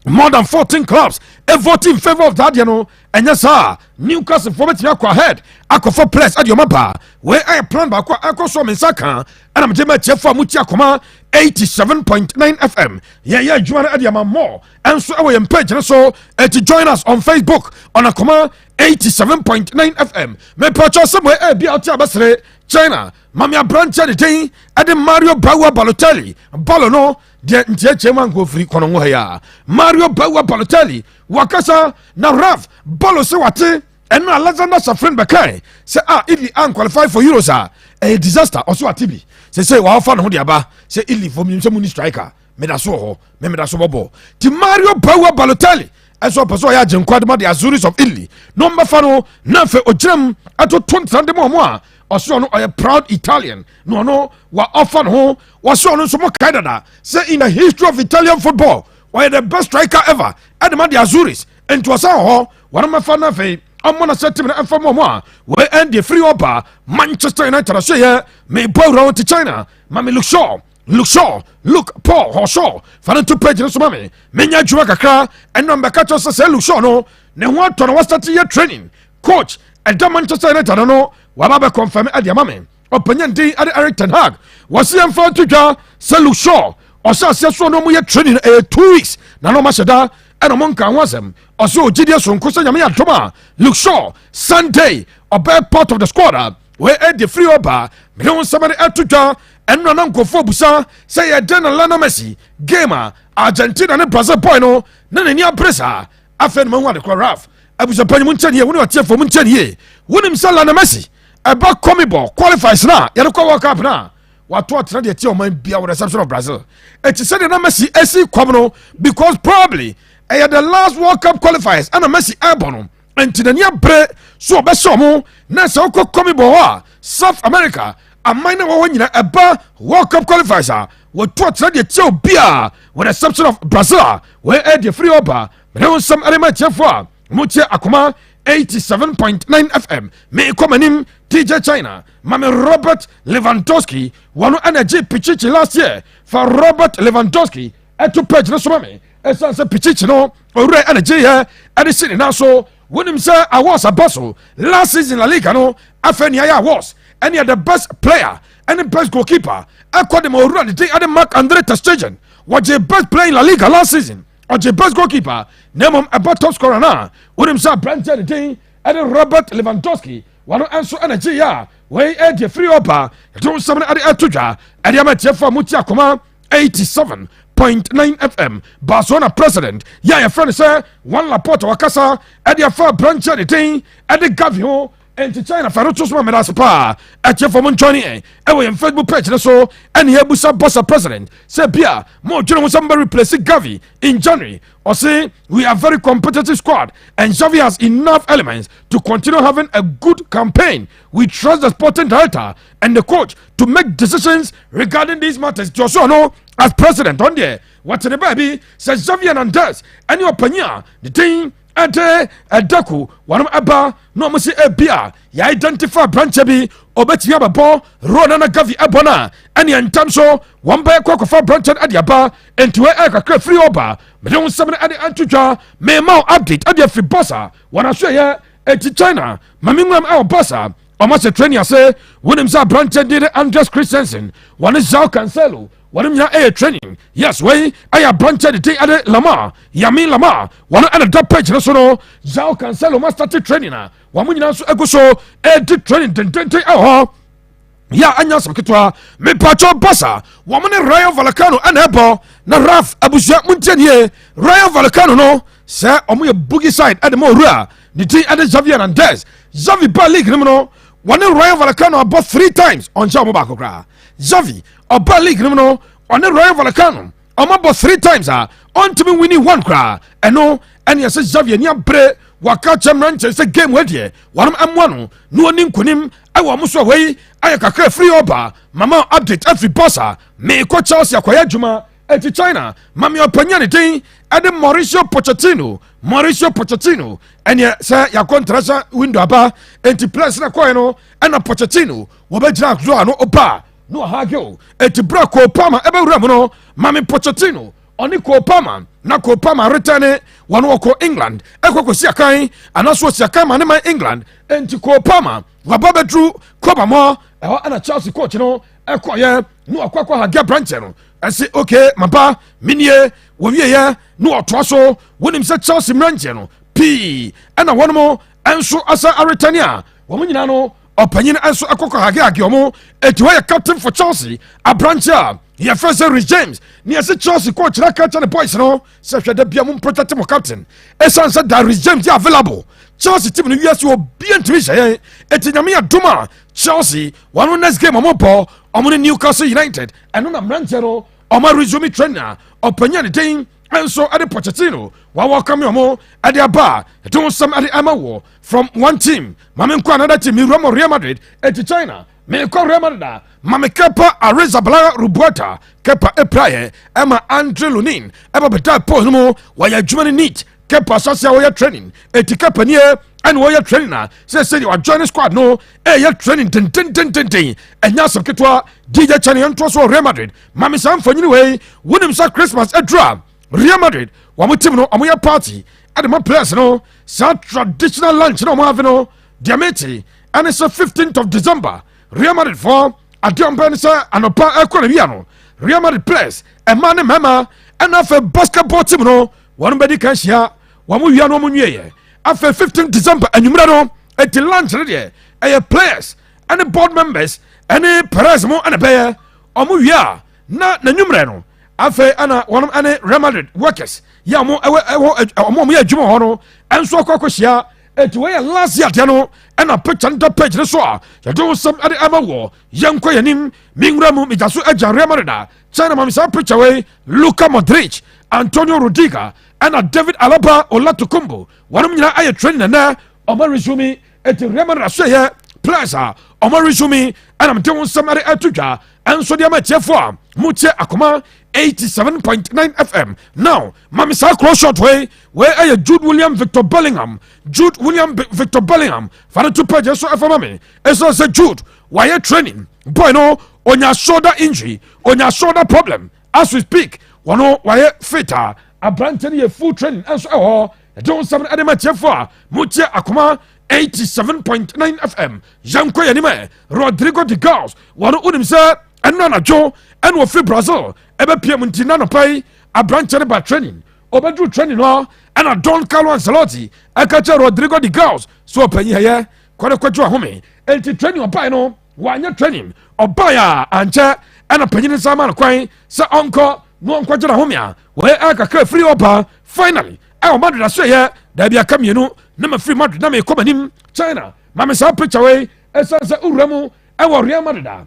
more than 14 clubs e vote in favour of that deɛ no. Ɛnyɛ saa, Newcastle foɔ bɛtumi akɔ ahead akɔfɔ players ɛde ɔma ba. Wei ɛyɛ plan baako a ɛkɔ so. Me nsa ka ɛna megye ma atiefo a motie Akɔma 87.9 FM. Yɛyɛ adwuma no ɛde ama more ɛnso ɛwɔ yɛn page no so, ɛti join us on Facebook on Akɔma 87.9 FM. Mepɛkyɛ sɛ mo ɛbi a wote abɛsere China mame aberanteɛ de den ɛde Mario Bawa Balotelli balo no deɛ ntiakyɛ mu anka ofiri kɔnɔngo ha yi a Mario Bawa Balotelli wakasa. Na Raf, balo sɛ wate ɛno Alexander Ceferin bɛkae sɛ a Italy anqualify for Euros a ɛyɛ disaster. Ɔso ate bi sɛ sɛ wɔafa ne ho de aba sɛ Italy fo menim sɛ mu ni striker, meda so wɔ hɔ, me meda so bɔbɔ. Nti Mario Bawa Balotelli ɛsɛ ɔpɛ sɛ ɔyɛ agyenkwa de ma the Azzurris of Italy na ɔmbɛfa no na afei ɔgyina mu ɛtoto ntena de ma ɔmo a ɔsɛ ɔno ɔyɛ proud Italian na ɔno wa ɔfa ne ho. Wɔsɛ ɔno nso mo kae dada sɛ in the history of Italian football, ɔyɛ the best striker ever ɛde ma the Azzurris. Nti ɔsan wɔ hɔ, wɔn mɛfa no afei ɔmo na sɛ team no ɛmfa mu ɔmo a wɔyɛ ɛn firi ɔba Manchester United ahyɛ yɛ. Mebɔ awura wɔn ti China mame Luke Shaw, Luke Shaw, Luke Paul Hɔshaw, fa no to page no so ma me. Menya adwuma kakra ɛnna mbɛka kyerɛ sɛ sɛ Luke Shaw no ne ho atɔ no, wɔstart yɛ training. Coach ɛda Manchester United no waba bɛ confirm ɛde ama me. Ɔpanyin den ɛde Eric ten Hag wɔsi yɛn fa to dwa sɛ Luke Shaw ɔhyɛ aseɛ so no ɔmo yɛ training, ɛyɛ 2 weeks na na ɔmo ahyɛ da ɛna ɔmo nka ho asɛm. Ɔsɛ ogyidie sonko sɛ Nyame yɛ adom a, Luke Shaw Sunday ɔbɛyɛ part of the squad a wɔyɛ ɛde free ɔba. Mene ho nsɛm de ɛto dwa. Ɛno na nkɔfoɔ busa sɛ yɛdɛn na Lionel Messi game a Argentina ne Brazil boy no na n'ani abere saa. Afei no mahu adekora. Raf, abusuapanyi mu nkyɛn yie, wo ne ɔteɛfoɔ mu nkyɛn yie. Wonim sɛ Lionel Messi ɛba CONMEBOL qualifiers na yɛde kɔ World Cup na wato atena deɛ tie ɔman bia with the exception of Brazil. Ɛti sɛdeɛ na Messi asi kɔm no, because probably ɛyɛ the last World Cup qualifiers ɛna Messi ɛbɔ no, nti n'ani abere so ɔbɛhyɛ ɔmo. Na sɛ wokɔ CONMEBOL hɔ a, South America aman na wɔwɔ nyina ɛba World Cup qualifiers a, wɔto atena deɛ tie obi a with the exception of Brazil a wɔyɛ ɛdeɛ firi ɔba. Mene wo nsɛm ɛde ma atiefoɔ a motie Akoma 87.9 FM. Meekɔ m'anim. TJ China mame Robert Lewandowski, wɔno ɛna gye Pichichi last year. Fa Robert Lewandowski ɛto page no so ma me. Ɛsiane sɛ Pichichi no owura ɛna gye yɛ ɛde si ne nan so. Wonim sɛ awards aba so last season La Liga no, afei nea yɛ awards ɛne the best player ɛne best goalkeeper ɛkɔ de ma owura ne din ɛde Marc Andre ter Stegen. Wɔgye best player in La Liga last season, ɔgye best goalkeeper, na mmom ɛbɔ top scorer no a, wonim sɛ aberanteɛ ne din Ɛde Robert Lewandowski wɔno nso ɛna gye yɛ a wei ɛde firi ɔba. Yɛde wo nsɛm no ɛde ɛto dwa ɛde ama tiɛfoɔ a motie Akoma 87.9 FM. Barcelona president yɛ a yɛfrɛ no sɛ Juan Laporta wakasa ɛde afa aberanteɛ ne den ɛde Gavi ho. Nti China fa no to so ma meda ase paa. Ɛtiɛfoɔ mo ntwɔne ɛ ɛwɔ yɛn Facebook page no so. Ɛne yɛbusa Barca president sɛ bia mo dwene ho sɛ mobɛ replace Gavi in January. Ɔse we are very competitive squad and Xavi has enough elements to continue having a good campaign. We trust the sporting director and the coach to make decisions regarding these matters. Nti ɔso ɔno as president ɔn deɛ wɔte ne baabi sɛ Xavi Hernandez ɛne ɔpanyin a ne din ɛde ɛdako wɔnom ɛba na ɔmo sɛ ebi a yɛ identify aberanteɛ bi ɔbɛtumi abɛbɔ role na Gavi ɛbɔ no a, ɛne ntam so wɔn bɛyɛ kɔ akɔfa aberanteɛ no ɛde aba. Nti wei ɛyɛ kakra firi ɔba mede wo nsɛm no ɛde anto dwa. Mema wo update ɛde afiri Barca wɔn aso ɛyɛ. Eti China mame nwuram ɛwɔ Barca ɔmo ahyɛ training ase. Wonim sɛ aberanteɛ de Andreas Christensen wɔne Joao Cancelo wɔn nyinaa ɛyɛ training. Yes, wei ɛyɛ aberanteɛ de din ɛde Lamar, Yamin Lamar, wɔn ɛna da page no so no. Joao Cancelo ma start training a wɔn nyinaa nso egu so ɛdi training dendenden ɛwɔ hɔ yɛ a anya asɛm ketewa. Mepatwɔ, Barca wɔn ne Rayo Vallecano ɛna ɛbɔ. Na Raf abusua muntie nie, Rayo Vallecano no sɛ ɔmo yɛ bogey side ɛde ma owura ne din ɛde Xavi Hernandez. Xavi ba league no mu no, wɔne Rayo Vallecano abɔ three times, ɔnhyɛ ɔmo baako koraa. Xavi ɔba league no mu no, ɔne Rayo Vallecano ɔmo abɔ three times a ɔntumi winning one koraa. Ɛno ɛne ɛsɛ Xavi ani abere waka kyerɛ mmeranteɛ sɛ game wɔ deɛ wɔnom ɛmoa no na ɔni nkonim ɛwɔ ɔmo so a. Wei ayɛ kakra firi ɔba mama update afiri Barca. Meekɔ Chelsea akɔyɛ adwuma. Eti China mame ɔpanya ne din ɛde Mauricio Pochettino. Mauricio Pochettino ɛneɛ sɛ yɛakɔ international window aba, enti players na kɔɛ no ɛna Pochettino wɔbɛgyina so a no ɔba na ɔhage o. Eti berɛ Cole Palmer ɛbɛwura mu no, mame Pochettino ɔne Cole Palmer na Cole Palmer retɛne wɔn wɔkɔ England ɛkɔ kɔsi akan anaso ɔsi akan ma ne man England. Enti Cole Palmer waba bɛduru kɔba mɔ ɛhɔ ɛna Chelsea coach no ɛkɔyɛ na wakɔ akɔ hage aberanteɛ no ɛsi ok maba minie wɔwieyɛ na wɔtoa so. Wonim sɛ Chelsea mmeranteɛ no pii ɛna wɔnom nso asa aretɛne a wɔn nyinaa no ɔpanyin nso ɛkɔkɔ hagehage ɔmo. Eti hɔ yɛ captain for Chelsea, aberante a yɛfrɛ sɛ Reece James ne yɛsɛ Chelsea coach na ka kyerɛ ne boys no sɛ hwɛ da bia mo protect mo captain, ɛsiane sɛ da Reece James yɛ available, Chelsea team no wiase obia ntumi hyɛ yɛn. Eti Nyame yɛ dom a, Chelsea wɔn next game ɔmo bɔ ɔmo ne Newcastle United. Ɛno na mmeranteɛ no ɔmo resume training a ɔpanyin ne den nso ɛde Pochettino wɔwɔ kame ɔmo ɛde aba a ɛde ho nsɛm ɛde ɛma wɔ. From one team maame nkɔ another team, miwura mɔ Real Madrid. Eti China mekɔ Real Madrid a maame Kepa Arrizabalaga Rubuata. Kepa epiraeɛ ɛma Andre Lunin ɛbɛ bɛda pole no mu. Wɔyɛ adwuma no neat. Kepa asase a wɔyɛ training, eti Kepa nie ɛna wɔyɛ training a sɛ sɛdeɛ wajoin squad no ɛyɛ training dendendendenden, ɛnyɛ asɛm ketewa. DJ Chane yɛn ntoa so wɔ Real Madrid. Maame saa mfonyini wei, wonim sɛ Christmas aduru a Real Madrid wɔn team no wɔn yɛ party ɛde ma players no, saa traditional lunch na wɔn have no. Deɛ mete ɛne sɛ 15th of December Real Madrid fɔ adeɛ ɔmpɛ ne sɛ anɔpa ɛkɔ na wia no Real Madrid players ɛma ne mmarima ɛna afei basketball team no wɔn bɛdi kan hyia wɔn wia no wɔn nwie. Afei 15 December anwummerɛ no eti lunch no deɛ ɛyɛ players ɛne board members ɛne Perez mo ɛna bɛyɛ. Ɔmo wie a na n'anwummerɛ no afei ɛna wɔn ɛne Real Madrid workers yɛ ɔmo ɛwɔ ɛwɔ ɔmo ɔmo yɛ adwuma hɔ no ɛnso akɔ akɔhyia. Eti wɔyɛ last year deɛ no ɛna picture no da page no so a yɛde wo nsɛm ɛde ɛma wɔ. Yɛnkɔ yɛnim mewura mu megya so agya Real Madrid a China ma me saa picture wei, Luka Modric, Antonio Rudiger ɛna David Alaba Olatokunbo, wɔnom nyinaa ayɛ training nɛnɛ ɔmo resume. Eti Real Madrid aso yɛ players a ɔmo resume ɛna mede wo nsɛm ɛde ɛto dwa ɛnso deɛ ma atiefoɔ a motie Akoma 87.9 FM. Now mame saa cross shot wei. Wei ɛyɛ Jude William Victor Bellingham. Jude William Victor Bellingham, fa no to page so ɛfa ma me. Ɛsiane sɛ Jude wayɛ training, boy no onya shoulder injury, onya shoulder problem. As we speak wɔno wayɛ fit a aberante no yɛ full training ɛnso ɛwɔ hɔ. Ɛde wo nsɛm no ɛde ma atiefoɔ a motie Akoma 87.9 FM. Yɛnkɔ yɛnim ɛ Rodrigo de Goes, wɔno wonim sɛ ɛno anadwo ɛna wɔfiri Brazil ɛbɛpia mu, nti nanɔpa yi aberante no ba training. Ɔbɛduru training no ɛna Don Carlo Ancelotti ɛka kyerɛ Rodrigo de Goes so ɔpanyin ɛyɛ kɔde kɔgye ahome. Enti training ɔbae no, wanyɛ training. Ɔbae a ankyɛ ɛna panyin nsa ama no kwan sɛ ɔnkɔ na ɔnkɔgye n'ahome a wɔyɛ ɛkakra firi ɔba. Finally, ɛwɔ Madrid aso yɛ daabi aka mmienu na ma firi Madrid na mekɔ m'anim. China maame, saa picture wei, ɛsiane sɛ wowura mu ɛwɔ Real Madrid a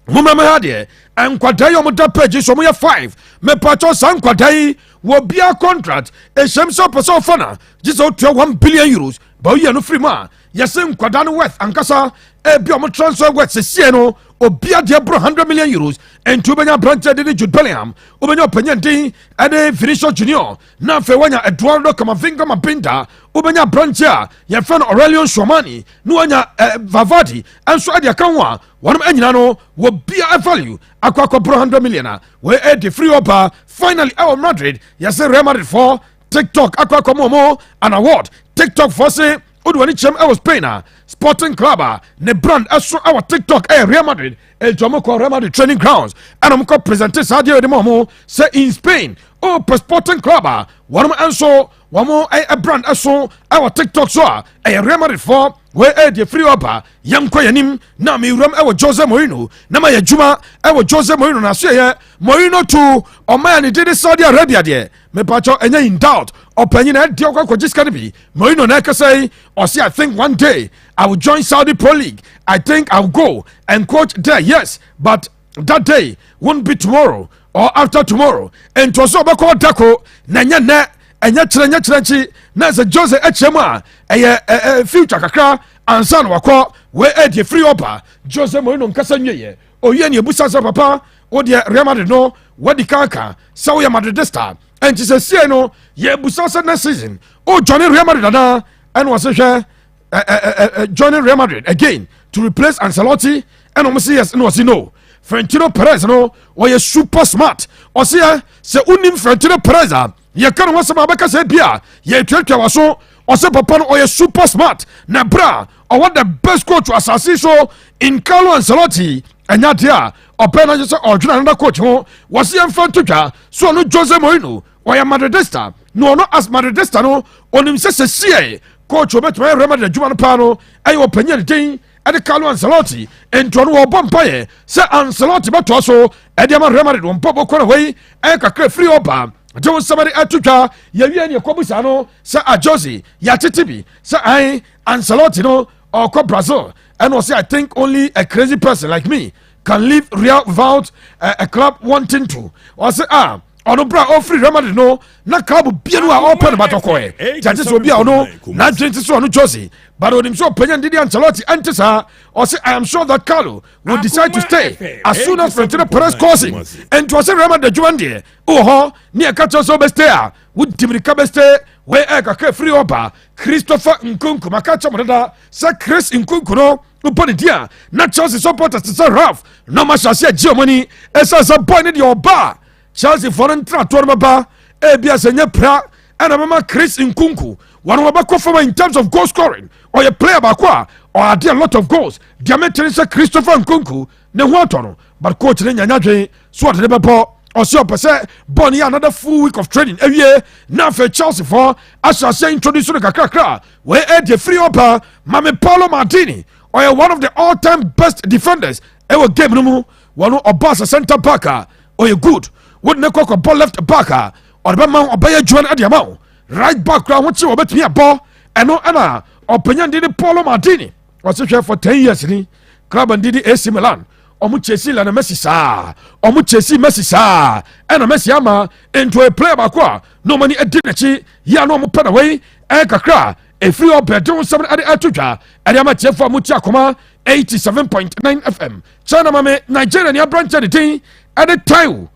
momama ha deɛ, nkwadaa yi ɔmo da page so, ɔmo yɛ five. Mepatwɔ, saa nkwadaa yi wɔ bia contract ehyɛm sɛ ɔpɛ sɛ ɔfa na gye sɛ ɔtua €1 billion ba oyɛ no firi mu a, yɛsɛ nkwadaa no worth ankasa, ebi ɔmo transfer worth sesie no, obia deɛ boro €100 million. Nti wobɛnya aberanteɛ de ne Jude Bellingham, wobɛnya ɔpanyin den ɛne Vinicius Junior, na afei wanya Eduardo Camavinga Mabinda, wobɛnya aberanteɛ a yɛfrɛ no Aurelien Tchouameni, na wanya Valverde ɛnso ɛde aka ho a wɔnom anyina no wɔbia value akɔ akɔboro 100 million a wɔyɛ ɛde free ɔba. Finally, ɛwɔ Madrid, yɛsɛ Real Madrid fɔ TikTok akɔ akɔmɔ ɔmo an award. TikTok fɔ se wode w'ani kyerɛm ɛwɔ Spain a, sporting club a ne brand ɛso ɛwɔ TikTok ɛyɛ Real Madrid. Ɛnti ɔmo kɔ Real Madrid training grounds ɛna ɔmo kɔ present saa adeɛ de ma ɔmo sɛ in Spain, ɔpɛ sporting club a wɔnom nso wɔn ɛyɛ brand ɛso ɛwɔ TikTok so a, ɛyɛ Real Madrid fɔ. Wei ɛyɛ deɛ firi ɔba. Yɛnkɔ yɛnim na mewuram ɛwɔ Jose Mourinho na ma yɛ adwuma ɛwɔ Jose Mourinho na so yɛ Mourinho to ɔman ne de de Saudi Arabia deɛ, mepakyɛw, ɛnyɛ in doubt. Ɔpanyin na ɛdeɛ ɔkɔ akɔgye sika no bi. Mourinho na ɛkasa yi, ɔsi, "I think one day I will join Saudi Pro League. I think I will go and coach there, yes, but that day won't be tomorrow or after tomorrow." Nti ɔsɛ ɔbɛkɔ dako na ɛnyɛ nnɛ, ɛnyɛ kyerɛ, nyɛ kyerɛ nkyi na sɛ Jose akyerɛ mu a, ɛyɛ ɛɛ future kakra ansa na wakɔ. Wei ɛdeɛ firi ɔba. Jose Mourinho nkasa nwieɛ, oyie ne ebusa sɛ, "Papa, wodeɛ Real Madrid no wadi kanka sɛ woyɛ Madridista, ɛnti sɛ sie no yɛbusa sɛ next season o join Real Madrid anaa?" Ɛna wɔsɛ, "Hwɛ, ɛ joining Real Madrid again to replace Ancelotti?" Ɛna wɔn sɛ yes, ɛna wɔsi no, Florentino Perez no wɔyɛ super smart. Ɔsi yɛ sɛ unim Florentino Perez a yɛka no ho asɛm a bɛka sɛ bi a yɛtuatua wa so. Ɔsɛ papa no ɔyɛ super smart na bra ɔwɔ the best coach wɔ asase so in Carlo Ancelotti, ɛnyɛ adeɛ a ɔpɛ no sɛ ɔdwene another coach ho. Wɔsi yɛmfa nto dwa so ɔno Jose Mourinho ɔyɛ Madridista na ɔno as Madridista no ɔnim sɛ sɛsie coach obɛtumi ayɛ Real Madrid adwuma no paa no ɛyɛ ɔpanyin ne den ɛde Carlo Ancelotti. Nti ɔno wɔbɔ mpayɛ sɛ Ancelotti bɛtoa so ɛde ama Real Madrid. Wɔn mpɔbɔ kɔ na hɔ yi ɛyɛ kakra firi ɔba gye wo nsɛm de ato dwa. Yɛwie ne yɛkɔbu saa no sɛ ajose yɛatete bi sɛ an Ancelotti no ɔkɔ Brazil, ɛna ɔsɛ, "I think only a crazy person like me can leave Real without a club wanting to." Ɔsɛ ah, ɔno bra ɔfiri Real Madrid no na club bia no a ɔpɛ no batɔkɔɛ gyagye sɛ obi a ɔno n'adwene te sɛ ɔno Jose, but onim sɛ ɔpanya ndidi Ancelotti ɛnte saa. Ɔsɛ, "I am sure that Carlo will decide to stay as soon as Florentino Perez calls him." Ɛnti ɔsɛ Real Madrid adwuma deɛ wowɔ hɔ ne ɛka kyerɛ sɛ wobɛstay a, wodi mirika bɛstay. Wei ɛyɛ kakra firi ɔba. Christopher Nkunku, maka kyerɛ mo dada sɛ Chris Nkunku no wobɔ ne din a na Chelsea supporters te sɛ Ralph na ɔma hyɛ ase agye ɔmo ani, ɛsiane sɛ boy ne deɛ ɔba a Chelsea foɔ no ntratoɔ no bɛba. Ebia sɛ nyɛ pra ɛna bɛma Chris Nkunku wɔn wɔbɛkɔ fam in terms of goal scoring. Ɔyɛ player baako a ɔade a lot of goals. Deɛ metene sɛ Christopher Nkunku ne ho atɔ no, but coach ne nyanya dwen so ɔde ne bɛbɔ. Ɔsɛ ɔpɛ sɛ bɔɔl no yɛ another full week of training awie na afei Chelsea foɔ ahyɛ aseɛ introduce no kakrakra. Wei ɛdeɛ firi ɔba. Mame Paolo Maldini ɔyɛ one of the all time best defenders ɛwɔ game no mu. Wɔn ɔba sɛ center back a ɔyɛ good, wode ne kɔ kɔbɔ left back a ɔde bɛma wo, ɔbɛyɛ adwuma no ɛde ama wo. Right back koraa ho kye wɔbɛtumi abɔ ɛno. Ɛna ɔpanya ndi ne Paolo Maldini ɔse, hwɛ, for 10 years ni club ndidi AC Milan, ɔmo chase Lionel Messi saa, ɔmo chase Messi saa, ɛna Messi ama into a player baako a na ɔmo ani adi n'akyi yi a na ɔmo pɛ na wei ɛyɛ kakra efiri ɔbɛn de nsɛm ɛde ɛto dwa ɛde ama tiɛfo a mo ti Akoma 87.9 FM. Kyɛn na mame Nigeria ni aberanteɛ ne din ɛde Taiwo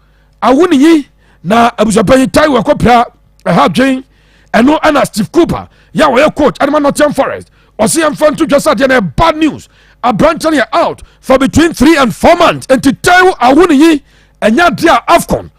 Awoniyi na abusuapanyin Taiwo ɛkɔpira ɛha dwen. Ɛno ɛna Steve Cooper yɛ a wɔyɛ coach ɛde ma Nottingham Forest ɔsi yɛn fa nto dwa sɛ adeɛ no yɛ bad news. Aberanteɛ no yɛ out for between 3 and 4 months. Nti Taiwo Awoniyi ɛnyɛ adeɛ a AFCON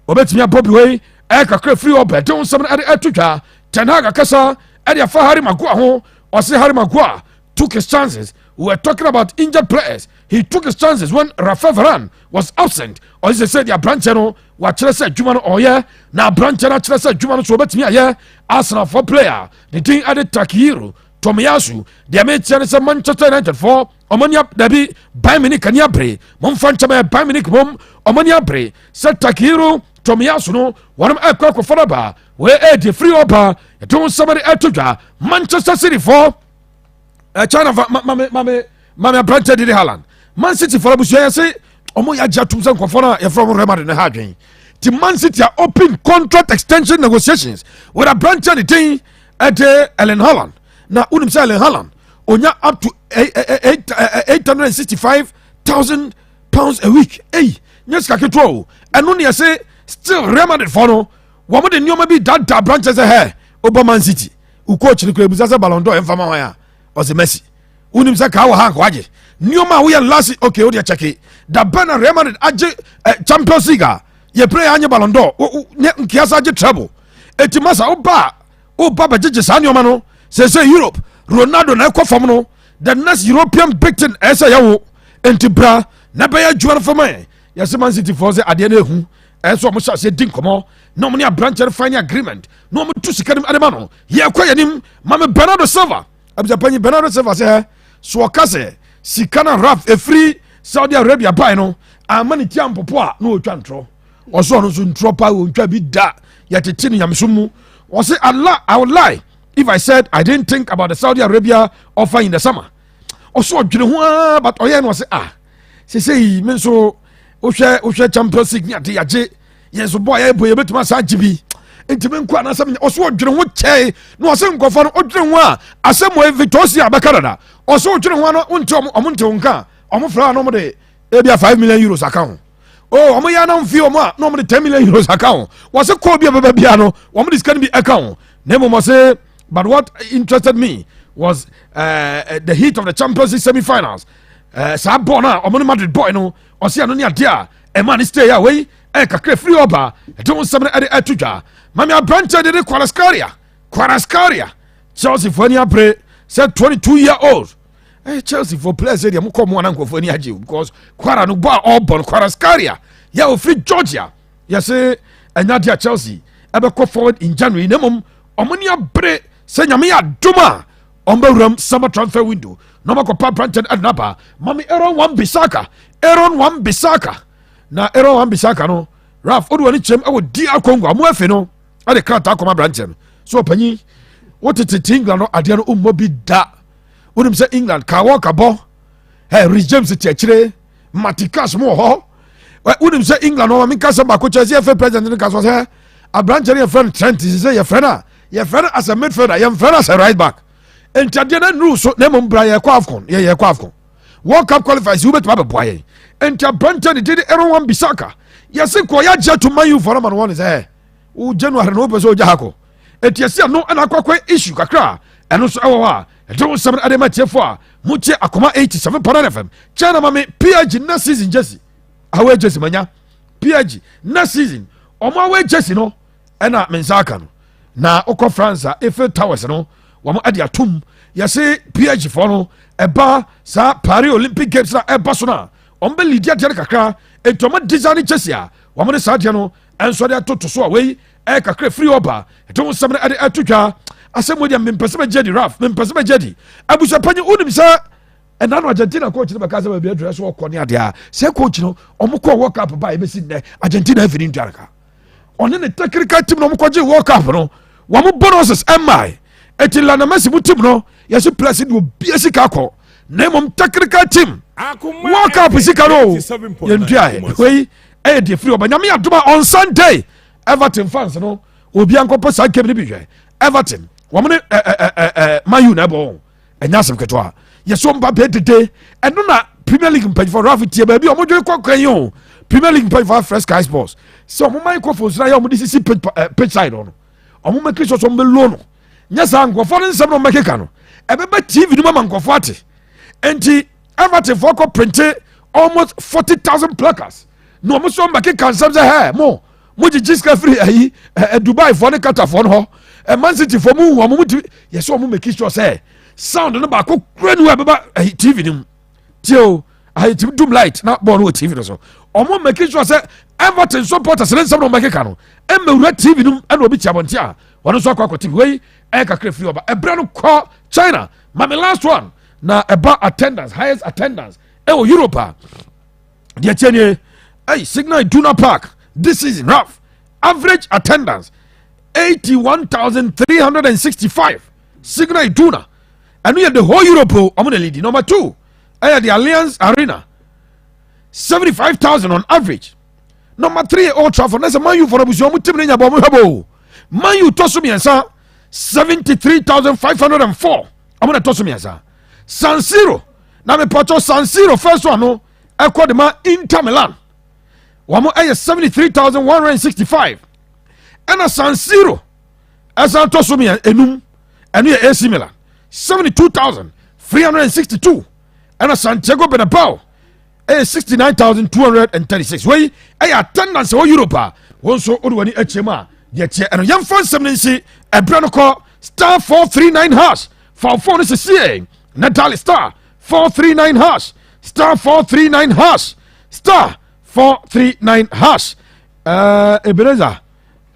wɔbɛtumi abɔ bi. Wei ɛyɛ kakra firi ɔbɛ de nsɛm no ɛde ɛto dwa. Ten Hag akasa ɛde afa Harry Maguire ho. Ɔsi Harry Maguire took his chances. We were talking about injured players. He took his chances when Rafael Varane was absent. Ɔsɛ sɛ deɛ aberanteɛ no wakyerɛ sɛ adwuma no ɔyɛ, na aberanteɛ no akyerɛ sɛ adwuma no so wɔbɛtumi ayɛ. Arsenalfoɔ player ne din ade Takehiro Tomiyasu. Deɛ mekyerɛ no sɛ Manchester United foɔ ɔmani dabi, Bayern Munich ani abere. Momfa nkyɛm ɛ Bayern Munich mom ɔmani abere sɛ Takehiro Tomiyasu no wɔnom ɛkɔ akɔfa no ba. Wei ɛdi firi ɔba yɛde ho nsɛm de ɛto dwa. Manchester City foɔ ɛkyɛn na mame mame mame aberanteɛ didi Haaland. Man City foɔ abusua yɛ se ɔmo yɛ agye atum sɛ nkɔfoɔ no a yɛfrɛ ɔmo Real Madrid ne ha adwen ti. Man City a open contract extension negotiations with aberanteɛ ne din ɛde Erling Haaland. Na wonim sɛ Erling Haaland onya up to £865,000 a week. Ei, nyɛ sika ketewa o. Ɛno ne yɛse still Real Madrid foɔ no wɔn de nneɛma bi dada aberanteɛ sɛ hɛ ɔbɔ Man City wo coach no kura ebusa sɛ Ballon d'Or ɛmfa ma hwan a, ɔsɛ Messi. Wonim sɛ kaa wɔ ha nka wagye nneɛma a woyɛ last. Okay, wodeɛ kyɛke da bɛn na Real Madrid agye Champions League a yɛ player anye Ballon d'Or ne nkiasa agye treble. Eti masa woba a woba bɛgyegye saa nneɛma no sɛ Europe Ronaldo na ɛkɔ fam no, the next European big thing ɛsɛ yɛwo nti bra na bɛyɛ adwuma no fam. Ɛ yɛsɛ Man City foɔ sɛ adeɛ no ehu ɛsɛ ɔmo hyɛ aseɛ di nkɔmɔ na ɔmo ne aberanteɛ no final agreement na ɔmo tu sika no mu ɛde ma no. Yɛkɔ yɛn nim. Mame Bernardo Silva, abusuapanyin Bernardo Silva sɛ so ɔka sɛ sika no raf efiri Saudi Arabia bae no ama ne tia mpopo a na ɔtwa ntorɔ. Ɔsɛ ɔno nso ntorɔ pa ɔntwa bi da, yɛtete no nyamesom mu. Ɔsɛ Allah, I would lie if I said I didn't think about the Saudi Arabia offer in the summer. Ɔsɛ ɔdwene ho ara, but ɔyɛ no ɔsɛ ah, sesei me nso wohwɛ Champions League ne ade yagye yɛn nso bɔ a yɛbɔ yɛbɛtumi asa agye bi nti me nkɔ anaasɛ ɔsɛ ɔdwene ho kyɛe na ɔsɛ nkɔfoɔ no ɔdwene ho a asɛm wɔ Victor Osimhen abɛka dada. Ɔsɛ ɔdwene ho a no wonte ɔmo nte wo nka a, ɔmo frɛ a na ɔmo de ebia €5 million aka ho o. Ɔmo yɛ anam fi ɔmo a na ɔmo de €10 million aka ho. Wɔsɛ kɔɔ bi a bɛba bia no wɔmo de sika no bi ɛka ho. Na mmom ɔsɛ but what interested me was the heat of the Champions League semi-finals. Saa bɔɔl no a ɔmo ne Madrid bɔɔl no, ɔsɛ ɛno ne adeɛ a ɛma ne stay a wei ɛyɛ kakra firi ɔba ɛde ho nsɛm no ɛde ɛto dwa. Mame aberanteɛ de de Kvaratskhelia. Kvaratskhelia, Chelsea foɔ ani abere sɛ 22 year old Chelsea for players deɛ mokɔ mu ana nkurɔfoɔ ani agye o, because Kwara no bɔ a ɔbɔ no, Kvaratskhelia yɛ ofiri Georgia, yɛse ɛnya deɛ a Chelsea ɛbɛkɔ forward in January. Na mmom ɔmo ni abere sɛ Nyame yɛ adom a ɔmbɛwuram summer transfer window na ɔmakɔpa aberanteɛ no ɛde naba. Mame Aaron Wan Bisaka, Aaron Wan Bisaka. Na Aaron Wan Bisaka no, Ralph, wode w'ani kyerɛm ɛwɔ DR Congo amo afi no ɛde krataa kɔma aberanteɛ no so ɔpanyin wotete England no adeɛ no wommɔ bi da. Wonim sɛ England ka Walker bɔ ɛ Reece James te akyire, Matty Cash mo wɔ hɔ. Wonim sɛ England no menka sɛ baako kyerɛ sɛ yɛfɛ president no ka so sɛ aberanteɛ no yɛfrɛ no Trent sɛ yɛfrɛ no a yɛfrɛ no as a midfielder, yɛmfrɛ no as a right back. Nti adeɛ no nnuru so na mmom bra yɛkɔ AFCON, yɛyɛkɔ AFCON World Cup qualifiers, wobɛtumi abɛboa yɛn. Nti aberanteɛ ne dede Aaron Wan Bisaka yɛse kɔ yɛagye ato Man U fɔ no ma no wɔ ne sɛ wo January no wopɛ sɛ wogya ha kɔ. Enti ɛsi ɛno ɛna akɔkɔ issue kakra a ɛno nso ɛwɔ hɔ a ɛde wo nsɛm no ɛde ma tiefo a motie Akoma 87.9 FM. Kyɛn na ma me PSG next season jersey, away jersey. Manya PSG next season ɔmo away jersey no ɛna me nsa aka no. Na wokɔ France a, Eiffel Towers no wɔn ɛde atum. Yɛse PSG foɔ no ɛba saa Paris Olympic Games na ɛba so no a wɔn bɛ lead adeɛ no kakra. Nti wɔn design jersey a wɔn de saa adeɛ no ɛnso de atoto so a wei ɛyɛ kakra firi ɔba ɛde ho nsɛm no ɛde ɛto dwa. Asɛm wo deɛ mempɛ sɛ bɛgye di, Raf, mempɛ sɛ bɛgye di. Abusuapanyin, wonim sɛ ɛna no Argentina coach no bɛka sɛ baabi adurɛ so ɔkɔ ne adeɛ a sɛ coach no ɔmo kɔ World Cup ba ɛbɛsi nnɛ Argentina afiri ntua ka ɔne ne technical team na ɔmo kɔgye World Cup no wɔn bonuses ɛmmae. Eti Lionel Messi mu team no yɛsi players de obi sika kɔ na mmom technical team World Cup sika no yɛntua. Ɛ wei ɛyɛ deɛ firi ɔba. Nyame adoma on Sunday Everton fans no obi ankɔpɛ saa game no bi hwɛ. Everton wɔn ne ɛ ɛ ɛ ɛ Man U na ɛbɔ wɔn. Ɛnyɛ asɛm ketewa yɛsɛ ɔmba bɛɛ dede. Ɛno na Premier League mpanyinfoɔ, Raf, tie baabi a ɔmo dwene kɔ kan yi o. Premier League mpanyinfoɔ afrɛ Sky Sports sɛ ɔmo microphones na yɛ ɔmo de sisi pitch side no, ɔmo make sure sɛ ɔmo bɛ low no. Nyɛ saa nkɔfoɔ no nsɛm na ɔmo bɛkeka no ɛbɛbɛ TV no mu ama nkɔfoɔ ate. Nti Everton foɔ kɔ print almost 40,000 placards na ɔmo nso ɔmo bɛkeka nsɛm sɛ hɛ mo gyegye sika firi ayi ɛ Dubai foɔ ne Qatar foɔ no hɔ. Ɛ Man City foɔ mo hu ɔmo mo ti yɛ sɛ ɔmo make sure sɛ Sound no baako kura ni hɔ a ɛbɛba ɛyi TV no mu. Tie o, ayɛ dum light na bɔɔl no wɔ TV no so. Ɔmo make sure sɛ Everton supporters ne nsɛm na ɔmo bɛkeka no ɛmɛwura TV no mu, ɛna obi ti abɔnten a wɔn nso akɔ akɔ TV. Wei ɛyɛ kakra firi ɔba ɛbrɛ no kɔ China. Mami, last one na ɛba attendance, highest attendance ɛwɔ Europe a, deɛ kyɛ nie. Ɛy, Signal Iduna Park this season, rough average attendance 81,365. Signal Iduna, ɛno yɛ the whole Europe o. Ɔmo na lead. Number two ɛyɛ the Allianz Arena, 75,000 on average. Number three, Old Trafford. Na sɛ Man U fɔlɔ busua, ɔmo team ne nya bɔ, ɔmo hwɛ bɔ Man U tɔ so mmiɛnsa, 73,504. Ɔmo na tɔ so mmiɛnsa. San Siro na mepɔtɔ, San Siro first one no ɛkɔ de ma Inter Milan, wɔn ɛyɛ 73,165. Ɛna San Siro ɛsan tɔ so mmiɛn enum, ɛno yɛ AC Milan, 72,362. Ɛna Santiago Bernabeu ɛyɛ 69,236. Wei ɛyɛ attendance ɛwɔ Europe a wɔn nso wode w'ani akyia mu a, deɛ teɛ ɛno. Yɛmfa nsɛm no nsi ɛberɛ no kɔ *439#. Fa wo phone no sesie na dial *439#, *439#, *439#. Ebeneza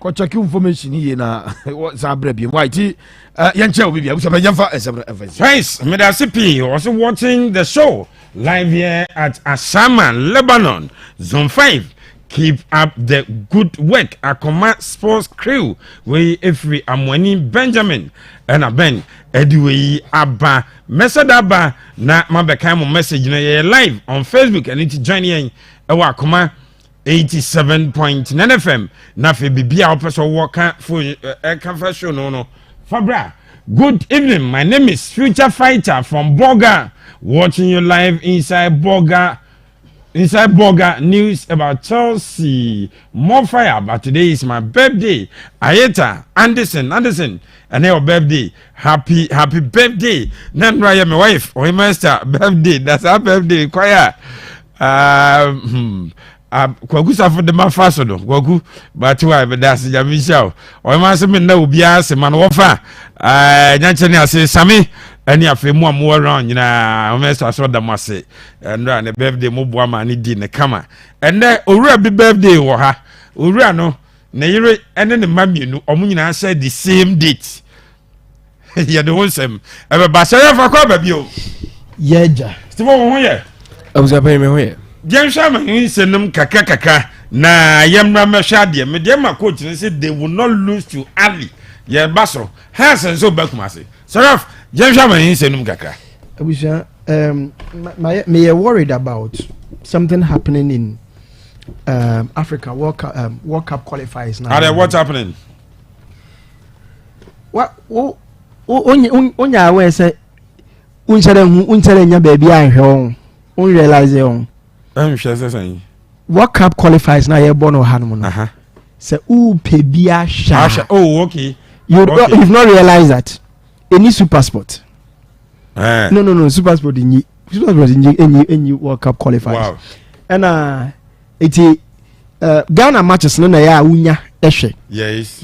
kɔkyɛke information yie na saa berɛ biom wa nti yɛnkyɛ wo bibia wosɛ yɛmfa nsɛm no ɛmfa nsi. Thanks, Medase P. Also watching the show live here at Ashama, Lebanon, Zone 5. Keep up the good work. Akoma Sports Crew. Wei efiri Amwani Benjamin. Ɛna Ben ɛde wei aba. Message aba na mabɛkan mo message no. Yɛyɛ live on Facebook. Ɛno nti join yɛn ɛwɔ Akoma 87.9 FM. Na afei biribi a wopɛ sɛ wɔwɔ ka phone ɛka fa show no Fabra, good evening. My name is Future Fighter from Bolga. Watching you live inside Bolga. Inside Bolga, news about Chelsea. More fire, but today is my birthday. Ayeta Anderson, Anderson, and your birthday. Happy, happy birthday. Nan Raya, my wife, or master, birthday. That's our birthday. Choir. Kwaku Safo de ma fa so no, Kwaku baate wa bɛda ase. Nyame nhyia wo. Ɔyɛma sɛ menna obiara ase ma no wɔfa nyankyɛ ne ase same ɛne afei mu a mowɔ round nyinaa, ɔmɛsɛ so ɔda mo ase. Ɛnora ne birthday mo boa ma ne di ne kama. Ɛnɛ owura bi birthday wɔ ha. Owura no ne yere ɛne ne mma mmienu, ɔmo nyinaa hyɛ the same date. Yɛde wo nsɛm ɛbɛba hyɛ yɛfa kɔ aba bio. Yɛgya. Stephen, wo ho yɛ? Abusuapanyin, mi ho yɛ. Yɛnhwɛ ama nsɛm kakra kakra na yɛmmra mɛhwɛ adeɛ medeɛ ma coach no sɛ they will not lose to Ali. Yɛba so Hearts nso ba Kumase. Saraf, yɛnhwɛ ama nsɛm kakra. Abusua, meyɛ worried about something happening in Africa World Cup qualifiers now. Ade, what's happening? Wa wo wo onya aware sɛ wonkyɛrɛ hu, wonkyɛrɛ nya baabi ahwɛ wɔn, won realize wɔn. Ɛnhwɛ sɛ sɛn? World Cup qualifiers na yɛbɔ no hanom no, sɛ wopɛ bi ahwɛ ahwɛ a, oh, okay. You you've not realized that any Super Sport No, Super Sport nyi, Super Sport nyi enyi World Cup qualifiers. Ɛna eti Ghana matches no na ɛyɛ a wonya ɛhwɛ.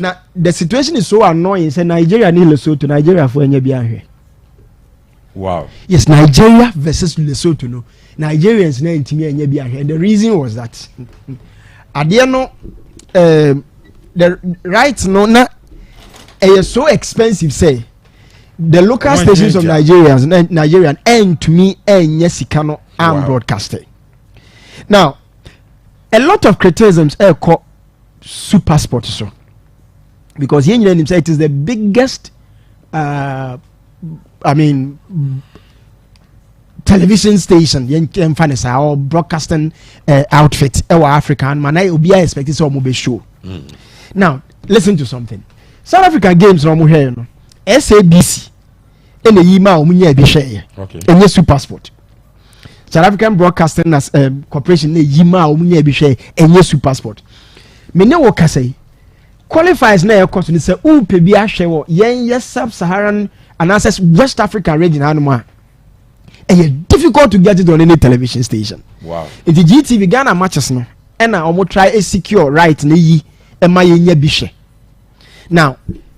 Na the situation is so annoying sɛ Nigeria ne Lesotho, Nigeria fo ɛnyɛ bi ahwɛ. Yes, Nigeria versus Lesotho no, Nigerians na ntumi ɛnyɛ bi ahwɛ, and the reason was that adeɛ no, the right no na ɛyɛ so expensive sɛ the local Wɔn stations of ntumi ntua. Nigerians, Nigerian ɛntumi ɛnyɛ sika no am broadcast it. Now a lot of criticisms ɛɛkɔ Super Sport so because yɛn nyinaa nim sɛ it is the biggest I mean, television station, yɛn yɛnfa ne saa, or broadcasting outfit ɛwɔ Africa ma na obiara expect sɛ ɔmo bɛ show. Now listen to something. South African games na ɔmo hwɛ no, SABC ɛna eyi ma a ɔmo nya ebi hwɛ yɛ. Ɛnyɛ Super Sport. South African Broadcasting as, Corporation na eyi ma a ɔmo nya ebi hwɛ, ɛnyɛ Super Sport. Me ne wo kasa yi, qualifiers na ɛkɔ so no, sɛ wopɛ bi ahwɛ wɔ yɛn yɛ Sub-Saharan anaasɛ West African region hanom a, ɛyɛ difficult to get it on any television station. Nti GTV Ghana matches no ɛna ɔmo try secure right na yi ɛma yɛn nya bi hwɛ. Now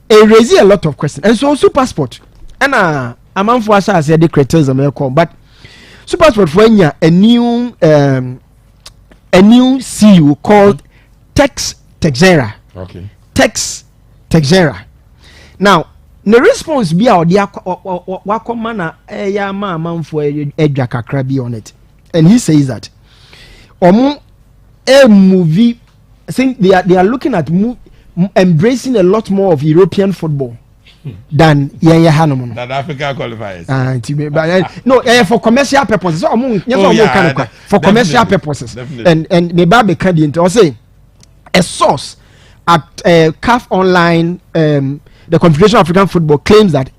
it raise a lot of questions, and so Super Sport ɛna Amanfoɔ ahyɛ aseɛ de criticism ɛkɔ, but SuperSport foɔ anya a new CEO called Tex Texera. Tex Texera. Now, ne response bi a ɔde akɔ wakɔma na ɛyɛ ama amanfoɔ adwa kakra bi on it, and he says that ɔmo a movie think they are looking at embracing a lot more of European football than yɛn yɛ hanom no. That Africa qualifiers. Ah, nti but, no, for commercial purposes. So ɔmo nyɛ sɛ ɔmo ka no kwa for commercial purposes. And me ba bɛka bi, nti ɔsɛ a source at CAF Online, the Confederation of African Football, claims that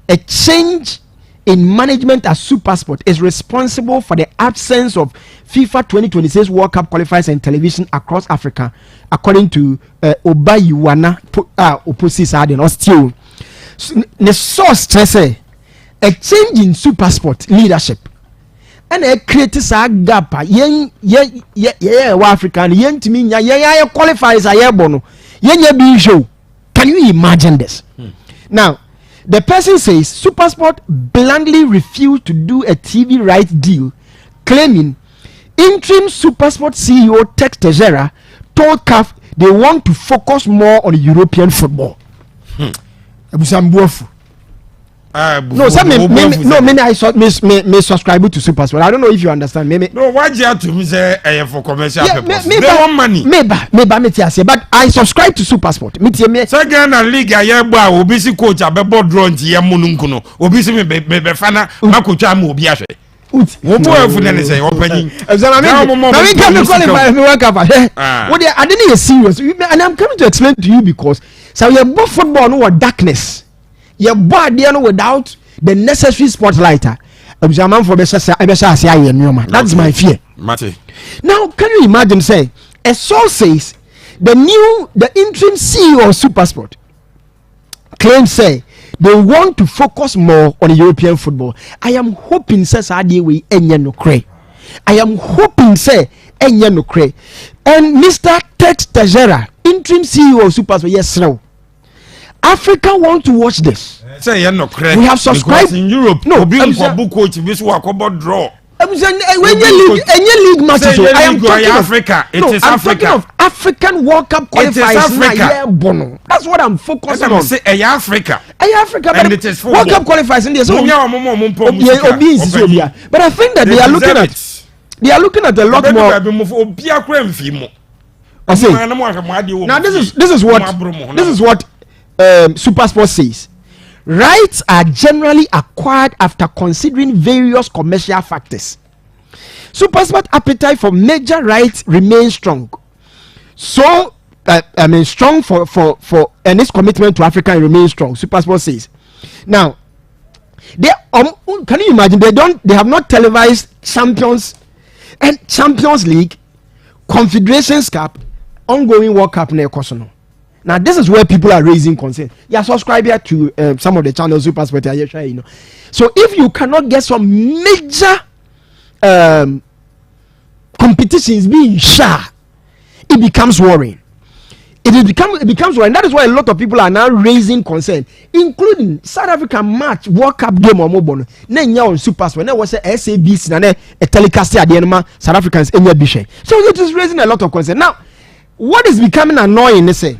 a change in management at SuperSport is responsible for the absence of FIFA 2026 World Cup qualifiers and television across Africa, according to Obayiuwana Oposi saa de no. Still, ne source kyerɛ sɛ a change in SuperSport leadership ɛna ɛcreate saa gap a yɛn yɛn yɛ yɛ ɛwɔ Africa no, yɛntumi nya yɛn ayɛ qualifiers a yɛbɔ no, yɛnyɛ bi nhwɛ o. Can you imagine this? Now, the person says SuperSport bluntly refused to do a TV right deal, claiming interim SuperSport CEO Tex Teixeira told CAF they want to focus more on European football. Abusambuafu. Ah, no, sɛ me no, me I so, me subscribe to SuperSport. I don't know if you understand me. No, wagye atum sɛ ɛyɛ for commercial purposes. Me They ba want money. Me ba me ti ase, but I subscribe to SuperSport. Me tie me. Sɛ Ghana league a yɛbɔ a, obi si coach abɛbɔ draw nti yɛ mu no nko no, obi si me me bɛfa na makotwa ama obi ahwɛ. Wo bo afu ne ne sɛ ɔpanyin. Na Na me ka me qualify me World Cup ahwɛ. Ah. Wo de ade ne yɛ serious and I'm coming to explain to you because sɛ yɛ bɔ football no wɔ darkness, yɛ bɔ adeɛ no without the necessary spotlight a, abusuamanfoɔ bɛhyɛ sɛ ɛbɛhyɛ ase ayɛ nneɛma. That's my fear. Mate. Now, can you imagine say a source says the interim CEO of SuperSport claims say they want to focus more on European football? I am hoping sɛ saa adeɛ wei ɛnyɛ nokorɛ. I am hoping sɛ ɛnyɛ nokorɛ. And Mr. Tex Teixeira, interim CEO of SuperSport, yes sir. Africa want to watch this. Sɛ yɛ nɔkorɛ. We have subscribed- Because in Europe, No, obi abusua- nkɔbu coach bi so wakɔbɔ draw. Enye league, enye league matches o. Say I am league or talking of Africa. It no, is I'm Africa. talking of African World Cup It is qualifiers na Africa. yɛ bɔ no. That's what I'm focusing Ɛna on. mo se ɛyɛ Africa. Ɛyɛ Africa, And but it is football. World Cup qualifiers in there. So Mo nya wɔn mo mo mpɔ mo obi sika. obi nsisi obi a. But I think that They deserve it. they are looking at a lot Bɛbi more. baabi mo fo obi akora nfi mu. I say. Mo na mo ahwɛ mo adeɛ wɔ Now mo this fie. is this is Mo what aboro mo ho this na is what SuperSport says. Rights are generally acquired after considering various commercial factors. SuperSport appetite for major rights remains strong. So, I mean, strong for and its commitment to Africa remains strong. SuperSport says. Now, they can you imagine, they don't they have not televised Champions League, Confederations Cup, ongoing World Cup na ɛkɔ so no. Now this is where people are raising concern. Yeah, subscribe here to some of the channels SuperSport are trying. So if you cannot get some major competitions being shared, it becomes worrying. It becomes worrying. That is why a lot of people are now raising concern, including South Africa match, World Cup game ɔmo bɔ no na nya on SuperSport na ɛwɔ sɛ SABC na ne telecast adeɛ no ma South Africans enya bi hwɛ. So it is raising a lot of concern. Now, what is becoming annoying is sɛ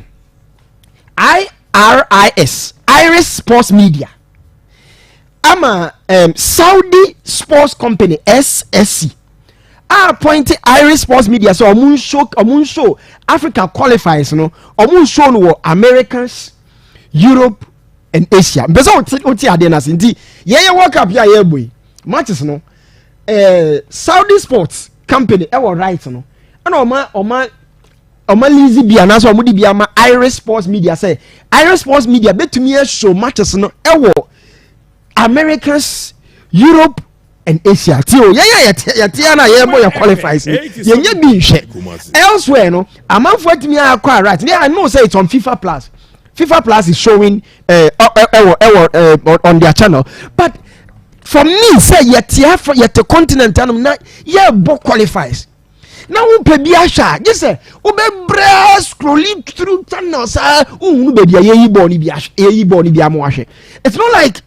IRIS, Iris Sports Media, ama Saudi Sports Company SSC appoint Iris Sports Media sɛ ɔmo nso Africa qualifiers no, ɔmo nso no wɔ Americas, Europe and Asia. Mpɛ sɛ wote adeɛ no ase. Nti yɛyɛ World Cup yi a yɛrebɔ yi matches no, Saudi Sports Company ɛwɔ right no, ɛna ɔma lease bi anaasɛ ɔmo de bi ama Iris Sports Media sɛ Iris Sports Media bɛtumi ɛshow matches no ɛwɔ Americas, Europe and Asia. Ti o, yɛn yɛ yɛte na yɛbɔ yɛ qualifiers ni, yɛnyɛ bi nhwɛ elsewhere no, amanfo atumi akɔ a right. Yeah, I know say it's on FIFA Plus. FIFA Plus is showing ɛwɔ on their channel, but for me sɛ yɛte Afro, yɛte continent anum na yɛbɔ qualifiers na wopɛ bi ahwɛ a, gye sɛ wobɛbrɛ scrolling through channels saa, wohunu baabi a yɛyi bɔɔl no bi ahwɛ, yɛyi bɔɔl no bi ama wahwɛ. It's not like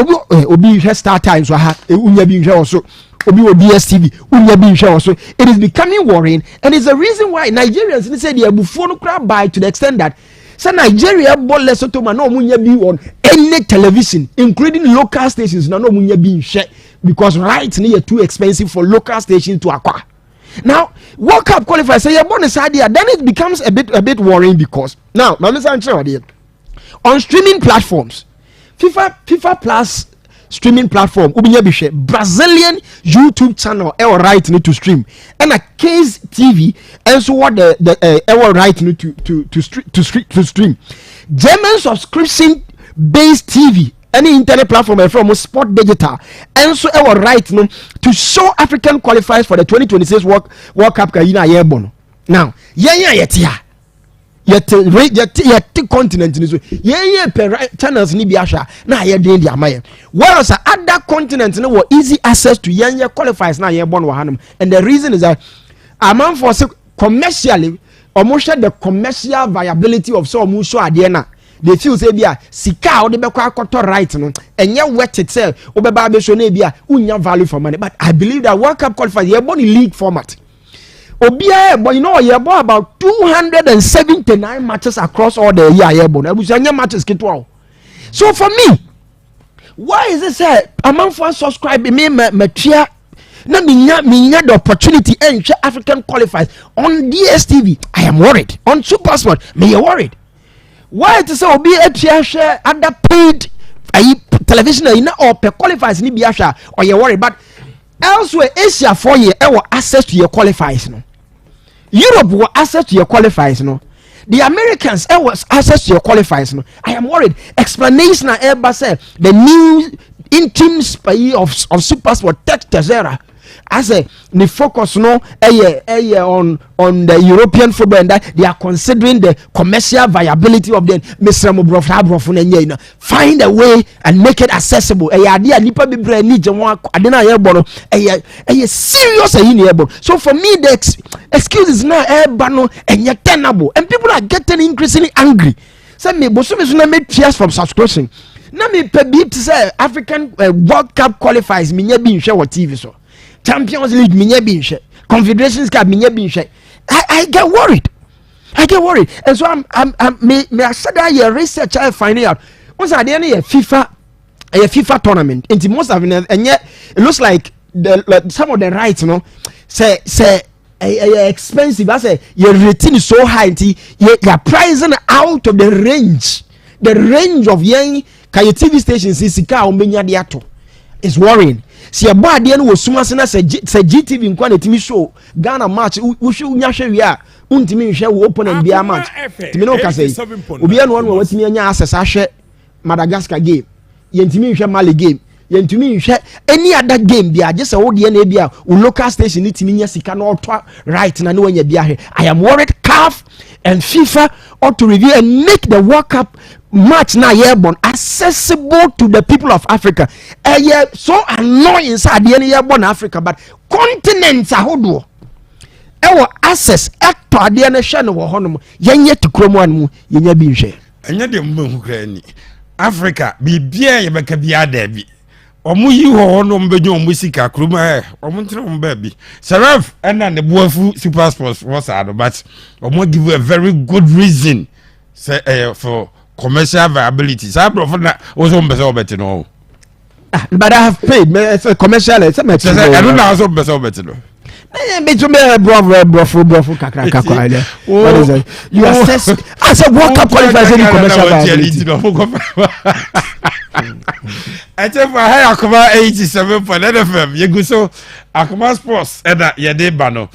Obi hwɛ Star Times wɔ ha, wonya bi nhwɛ wɔ so. Obi wɔ DSTV, wonya bi nhwɛ wɔ so. It is becoming worrying, and it's the reason why Nigerians ni sɛ deɛ abufuo no kora by to the extent that sɛ Nigeria bɔ Lesotho ma na ɔmo nya bi on any television, including local stations, na ɔmo nya bi nhwɛ because right ne yɛ too expensive for local stations to acquire. Now, World Cup qualifier sɛ yɛ bɔ ne saa deɛ, then it becomes a bit worrying because now maame san kyerɛ ɔdeɛ on streaming platforms, FIFA Plus streaming platform, obi nya bi hwɛ. Brazilian YouTube channel ɛwɔ right no to stream, ɛna Case TV ɛnso wɔ the ɛwɔ right no to stream. German subscription based TV ɛne internet platform ɛfrɛ ɔmo Sport Digital ɛnso ɛwɔ right no to show African qualifiers for the 2026 World Cup ka yi na yɛrebɔ no. Now, yɛn a yɛte ha, yɛte continent ni so, yɛn yɛ pɛ channels ni bi ahwɛ a, na ayɛ den de ama yɛn, whereas other continent no wɔ easy access to yɛn yɛ qualifiers na yɛbɔ no wɔ hanom. And the reason is that amanfoɔ sɛ commercially, ɔmo hwɛ the commercial viability of sɛ ɔmo show adeɛ na they feel say bi a sika a wɔde bɛkɔ akɔtɔ right no, ɛnyɛ worth it sɛ wɔbɛba abɛso na ebi a wonya value for money. But I believe that World Cup qualifiers, yɛbɔ ne league format, obiara ɛbɔ, yɛbɔ about 279 matches across all the year a yɛbɔ no. Abusua, nyɛ matches ketewa o. So for me, why is it sɛ amanfoɔ subscribe me ma matua na minya the opportunity ɛnhwɛ African qualifiers on DStv? I am worried. On SuperSport, me yɛ worried. Why te sɛ obi atua hwɛ other paid ayi television ayi na ɔpɛ qualifiers ni bi ahwɛ a, ɔyɛ worried? But elsewhere, Asia foɔ yɛ ɛwɔ access to your qualifiers no, Europe wɔ access to your qualifiers no, the Americans ɛwɔ access to your qualifiers no. I am worried. Explanation a ɛba sɛ the new interim spy of SuperSport, Tex Texeira, asɛ ne focus no ɛyɛ on the European football and that they are considering the commercial viability of the mesrɛ mo, borɔfo aborɔfo no ɛnyɛ yi no, find a way and make it accessible. Ɛyɛ adeɛ a nipa bebree ani gye ho. Ade no a yɛbɔ no, ɛyɛ serious ɛyi ne yɛbɔ. So for me, the excuses na ɛɛba no ɛnyɛ tenable, and people are getting increasingly angry sɛ me bosome so na metua from subscription na mepɛ bi te sɛ African World Cup qualifiers, menya bi nhwɛ wɔ TV so. Champions League, menya bi nhwɛ. Confederations Cup, menya bi nhwɛ. I get worried, I get worried. And so I'm me ahyɛ da yɛ research. I find out wọn sɛ adeɛ no yɛ FIFA, ɛyɛ FIFA tournament, nti most of it ɛnyɛ, it looks like the some of the rights no sɛ ɛyɛ expensive, asɛ yɛ rating so high, nti yɛ pricing out of the range of yɛn ka yɛ TV stations. Sika a wɔn bɛnya de ato is worrying. Si ɛbɔ adeɛ no wɔ sum ase na sɛ GTV nkwa na etimi show Ghana match, wohwɛ, wonya hwɛ wie a, wontumi nhwɛ wo opponent biara match. Tumi ne wo kasa yi, obiara no wɔn a watumi anya access ahwɛ Madagascar game, yɛntumi nhwɛ Mali game, yɛntumi nhwɛ any other game bi agye sɛ wo deɛ na ebi a wo local station ne tumi nya sika na ɔtɔ right na ne wanya bi ahwɛ. I am worried. CAF and FIFA ought to review and make the World Cup match na yɛbɔ no accessible to the people of Africa. Ɛyɛ so annoying sɛ adeɛ no yɛbɔ na Africa, but continents ahodoɔ ɛwɔ access ɛtɔ adeɛ no hwɛ no wɔ hɔnom. Yɛnyɛ te kurom ano mu, yɛnya bi nhwɛ. Ɛnyɛ deɛ mbɛhu koraa ni Africa biribiara yɛbɛka biara daabi. Ɔmo yi hɔ hɔ no, ɔmo bɛgye ɔmo sika kurom ɛ ɔmo ntena ɔmo baabi. Seraf ɛna ne boafu Super Sports wɔ saa no, but ɔmo give you a very good reason sɛ ɛyɛ for commercial viability. Saa aborɔfo na wɔsɛ ɔmo pɛ sɛ ɔbɛte no. Ah, but I have paid me commercial sɛ mɛ. Kyerɛ sɛ ɛno na wɔsɛ ɔmo pɛ sɛ ɔbɛte no. Bɛtumi bɛ borɔfo borɔfo borɔfo kakra kakra dɛ. What is it you assess as a World Cup qualifier any commercial viability? Ɛkyɛ fo ha yɛ Akoma 87.9 FM. Yɛgu so Akoma Sports ɛna yɛde ba no.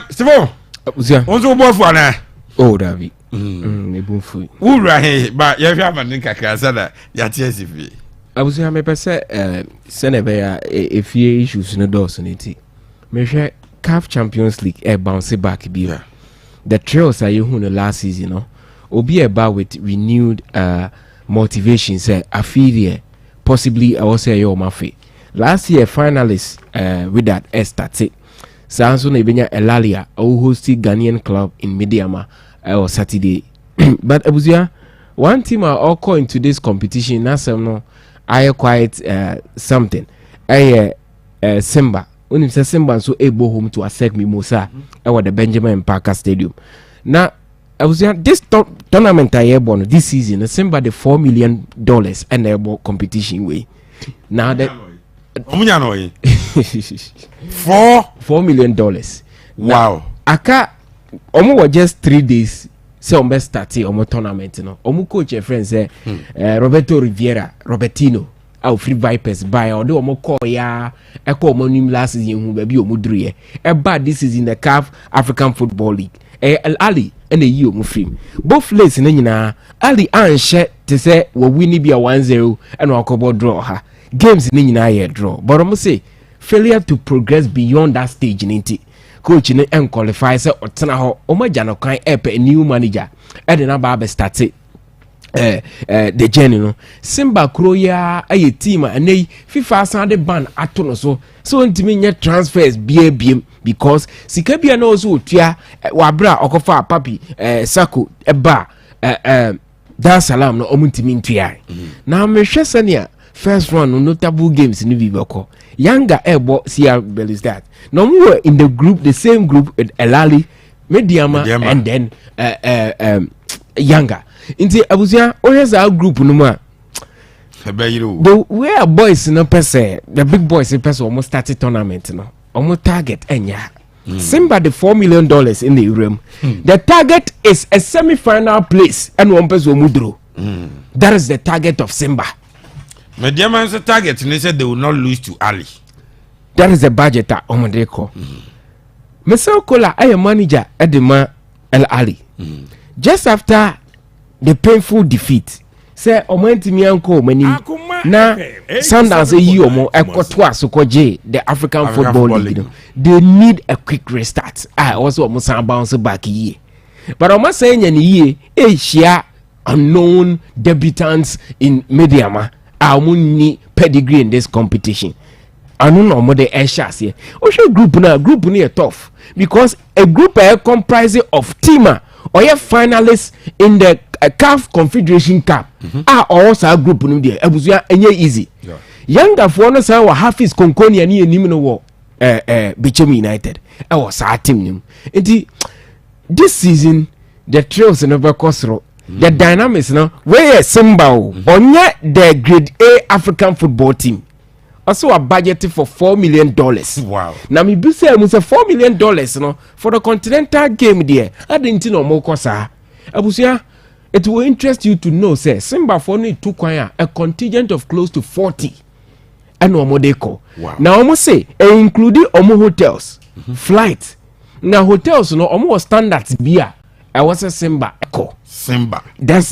Stephen, Abusua. Wo nso wobɔ afu anaa? Oh, dabi. Ebu nfu. Wowura he ba yɛhwɛ ama ne kakra sɛ na yɛate asi fie. Abusua, mepɛ sɛ sɛnɛ ɛbɛyɛ a efie issues no dɔɔso ne ti. Mehwɛ CAF Champions League ɛ bounce back bi. The thrills a yɛhu no last season no, obi ɛba with renewed motivation sɛ afei deɛ possibly ɛwɔ sɛ ɛyɛ ɔmo afe. Last year finalist Wydad ɛstart saa nso na ebenya Al Ahly a ɔwɔ host Ghanaian club in Medeama ɛwɔ Saturday. But abusua, one team a ɔkɔ into this competition n'asɛm no Ayɛ quite something. Ɛyɛ Simba. Wonim sɛ Simba nso ɛbɔ home to ASEC Mimosa ɛwɔ the Benjamin Mkapa Stadium. Na abusua, this tournament a yɛbɔ no this season no, Simba de $4 million ɛna ɛbɔ competition wei na the Ɔmo nya no ɔyi four $4 million. Aka ɔmo wɔ just 3 days sɛ ɔmo bɛ start ɔmo tournament no. Ɔmo coach ɛfrɛ sɛ Roberto Riviera, Robertino, a ofiri Vipers baa, ɔde ɔmo kɔɔ ya, ɛkɔ ɔmo anim last season, hu baabi ɔmo duru yɛ. Ɛba this season, the CAF African Football League, ɛyɛ Al Ahly ɛna eyi ɔmo firim. Both legs ne nyinaa Ahly anhyɛ te sɛ wɔwi ni bi a 1-0 ɛna wakɔbɔ draw ha. Games ne nyinaa yɛ draw, but ɔmo say failure to progress beyond that stage ne nti coach ne ɛnqualify sɛ ɔtena hɔ. Ɔmo agya no kwan, ɛpɛ a new manager ɛde n'aba abɛ start the journey no. Simba kuro yi ara ɛyɛ team a ɛnɛ yi FIFA asan de ban ato no so sɛ ɔntumi nyɛ transfers bia biem, because sika bia na ɔsɛ otua wɔ abere a ɔkɔfa Papi Sako ɛba Dar Salam no, ɔmo ntumi ntua. Na mehwɛ sɛnea first round no notable games no bi bɛkɔ. Yanga ɛbɔ CR Belouizdad na ɔmo wɔ in the group, the same group with Al Ahly, Medeama, Medeama. And then Yanga. Nti abusua, wohwɛ saa group no mu a, ɛbɛyere o. The way a boys no pɛ sɛ, the big boys pɛ sɛ ɔmo start tournament no, ɔmo target ɛnyɛ ha. Simba de $4 million in the room, the target is a semi-final place ɛna wɔn pɛ sɛ ɔmo duro. That is the target of Simba. Medeama nso target ne sɛ they will not lose to Ahly. That is the budget a ɔmo de kɔ. Marcel Koller ɛyɛ manager ɛde ma Al Ahly. Just after the painful defeat sɛ ɔmo ntumi ankɔ ɔmo anim na Sundowns eyi ɔmo ɛkɔto aso kɔgye the African African Football Football League League. no, they need a quick restart a ɛwɔ sɛ ɔmo san bounce back yie, but ɔmo asan nya ne yie ehyia unknown debutants in Medeama a ɔmo ni pedigree in this competition. Ano na ɔmo de ɛhyɛ aseɛ. Wohwɛ group no a, group no yɛ tough because a group a ɛyɛ comprising of team a ɔyɛ finalist in the CAF Confederation Cup a ɔwɔ saa group no deɛ, abusua, ɛnyɛ easy. Yangafoɔ no san wɔ Hafiz Konkoni a ne yɛnim no wɔ Bechem United ɛwɔ saa team no mu. Nti this season the trails no bɛkɔ soro, the dynamics no. Weyɛ Simba o, ɔnyɛ the grade A African football team. Ɔsɛ wa budget for $4 million. Na mebisa mu sɛ $4 million no for the continental game deɛ, ade nti na ɔmo kɔ saa? Abusua, it will interest you to know sɛ Simbafoɔ no tu kwan a contingent of close to 40 ɛna ɔmo de kɔ. Na ɔmo se ɛ include ɔmo hotels, flight. Na hotels no, ɔmo wɔ standards bi a ɛwɔ sɛ Simba ɛkɔ. Simba. That's the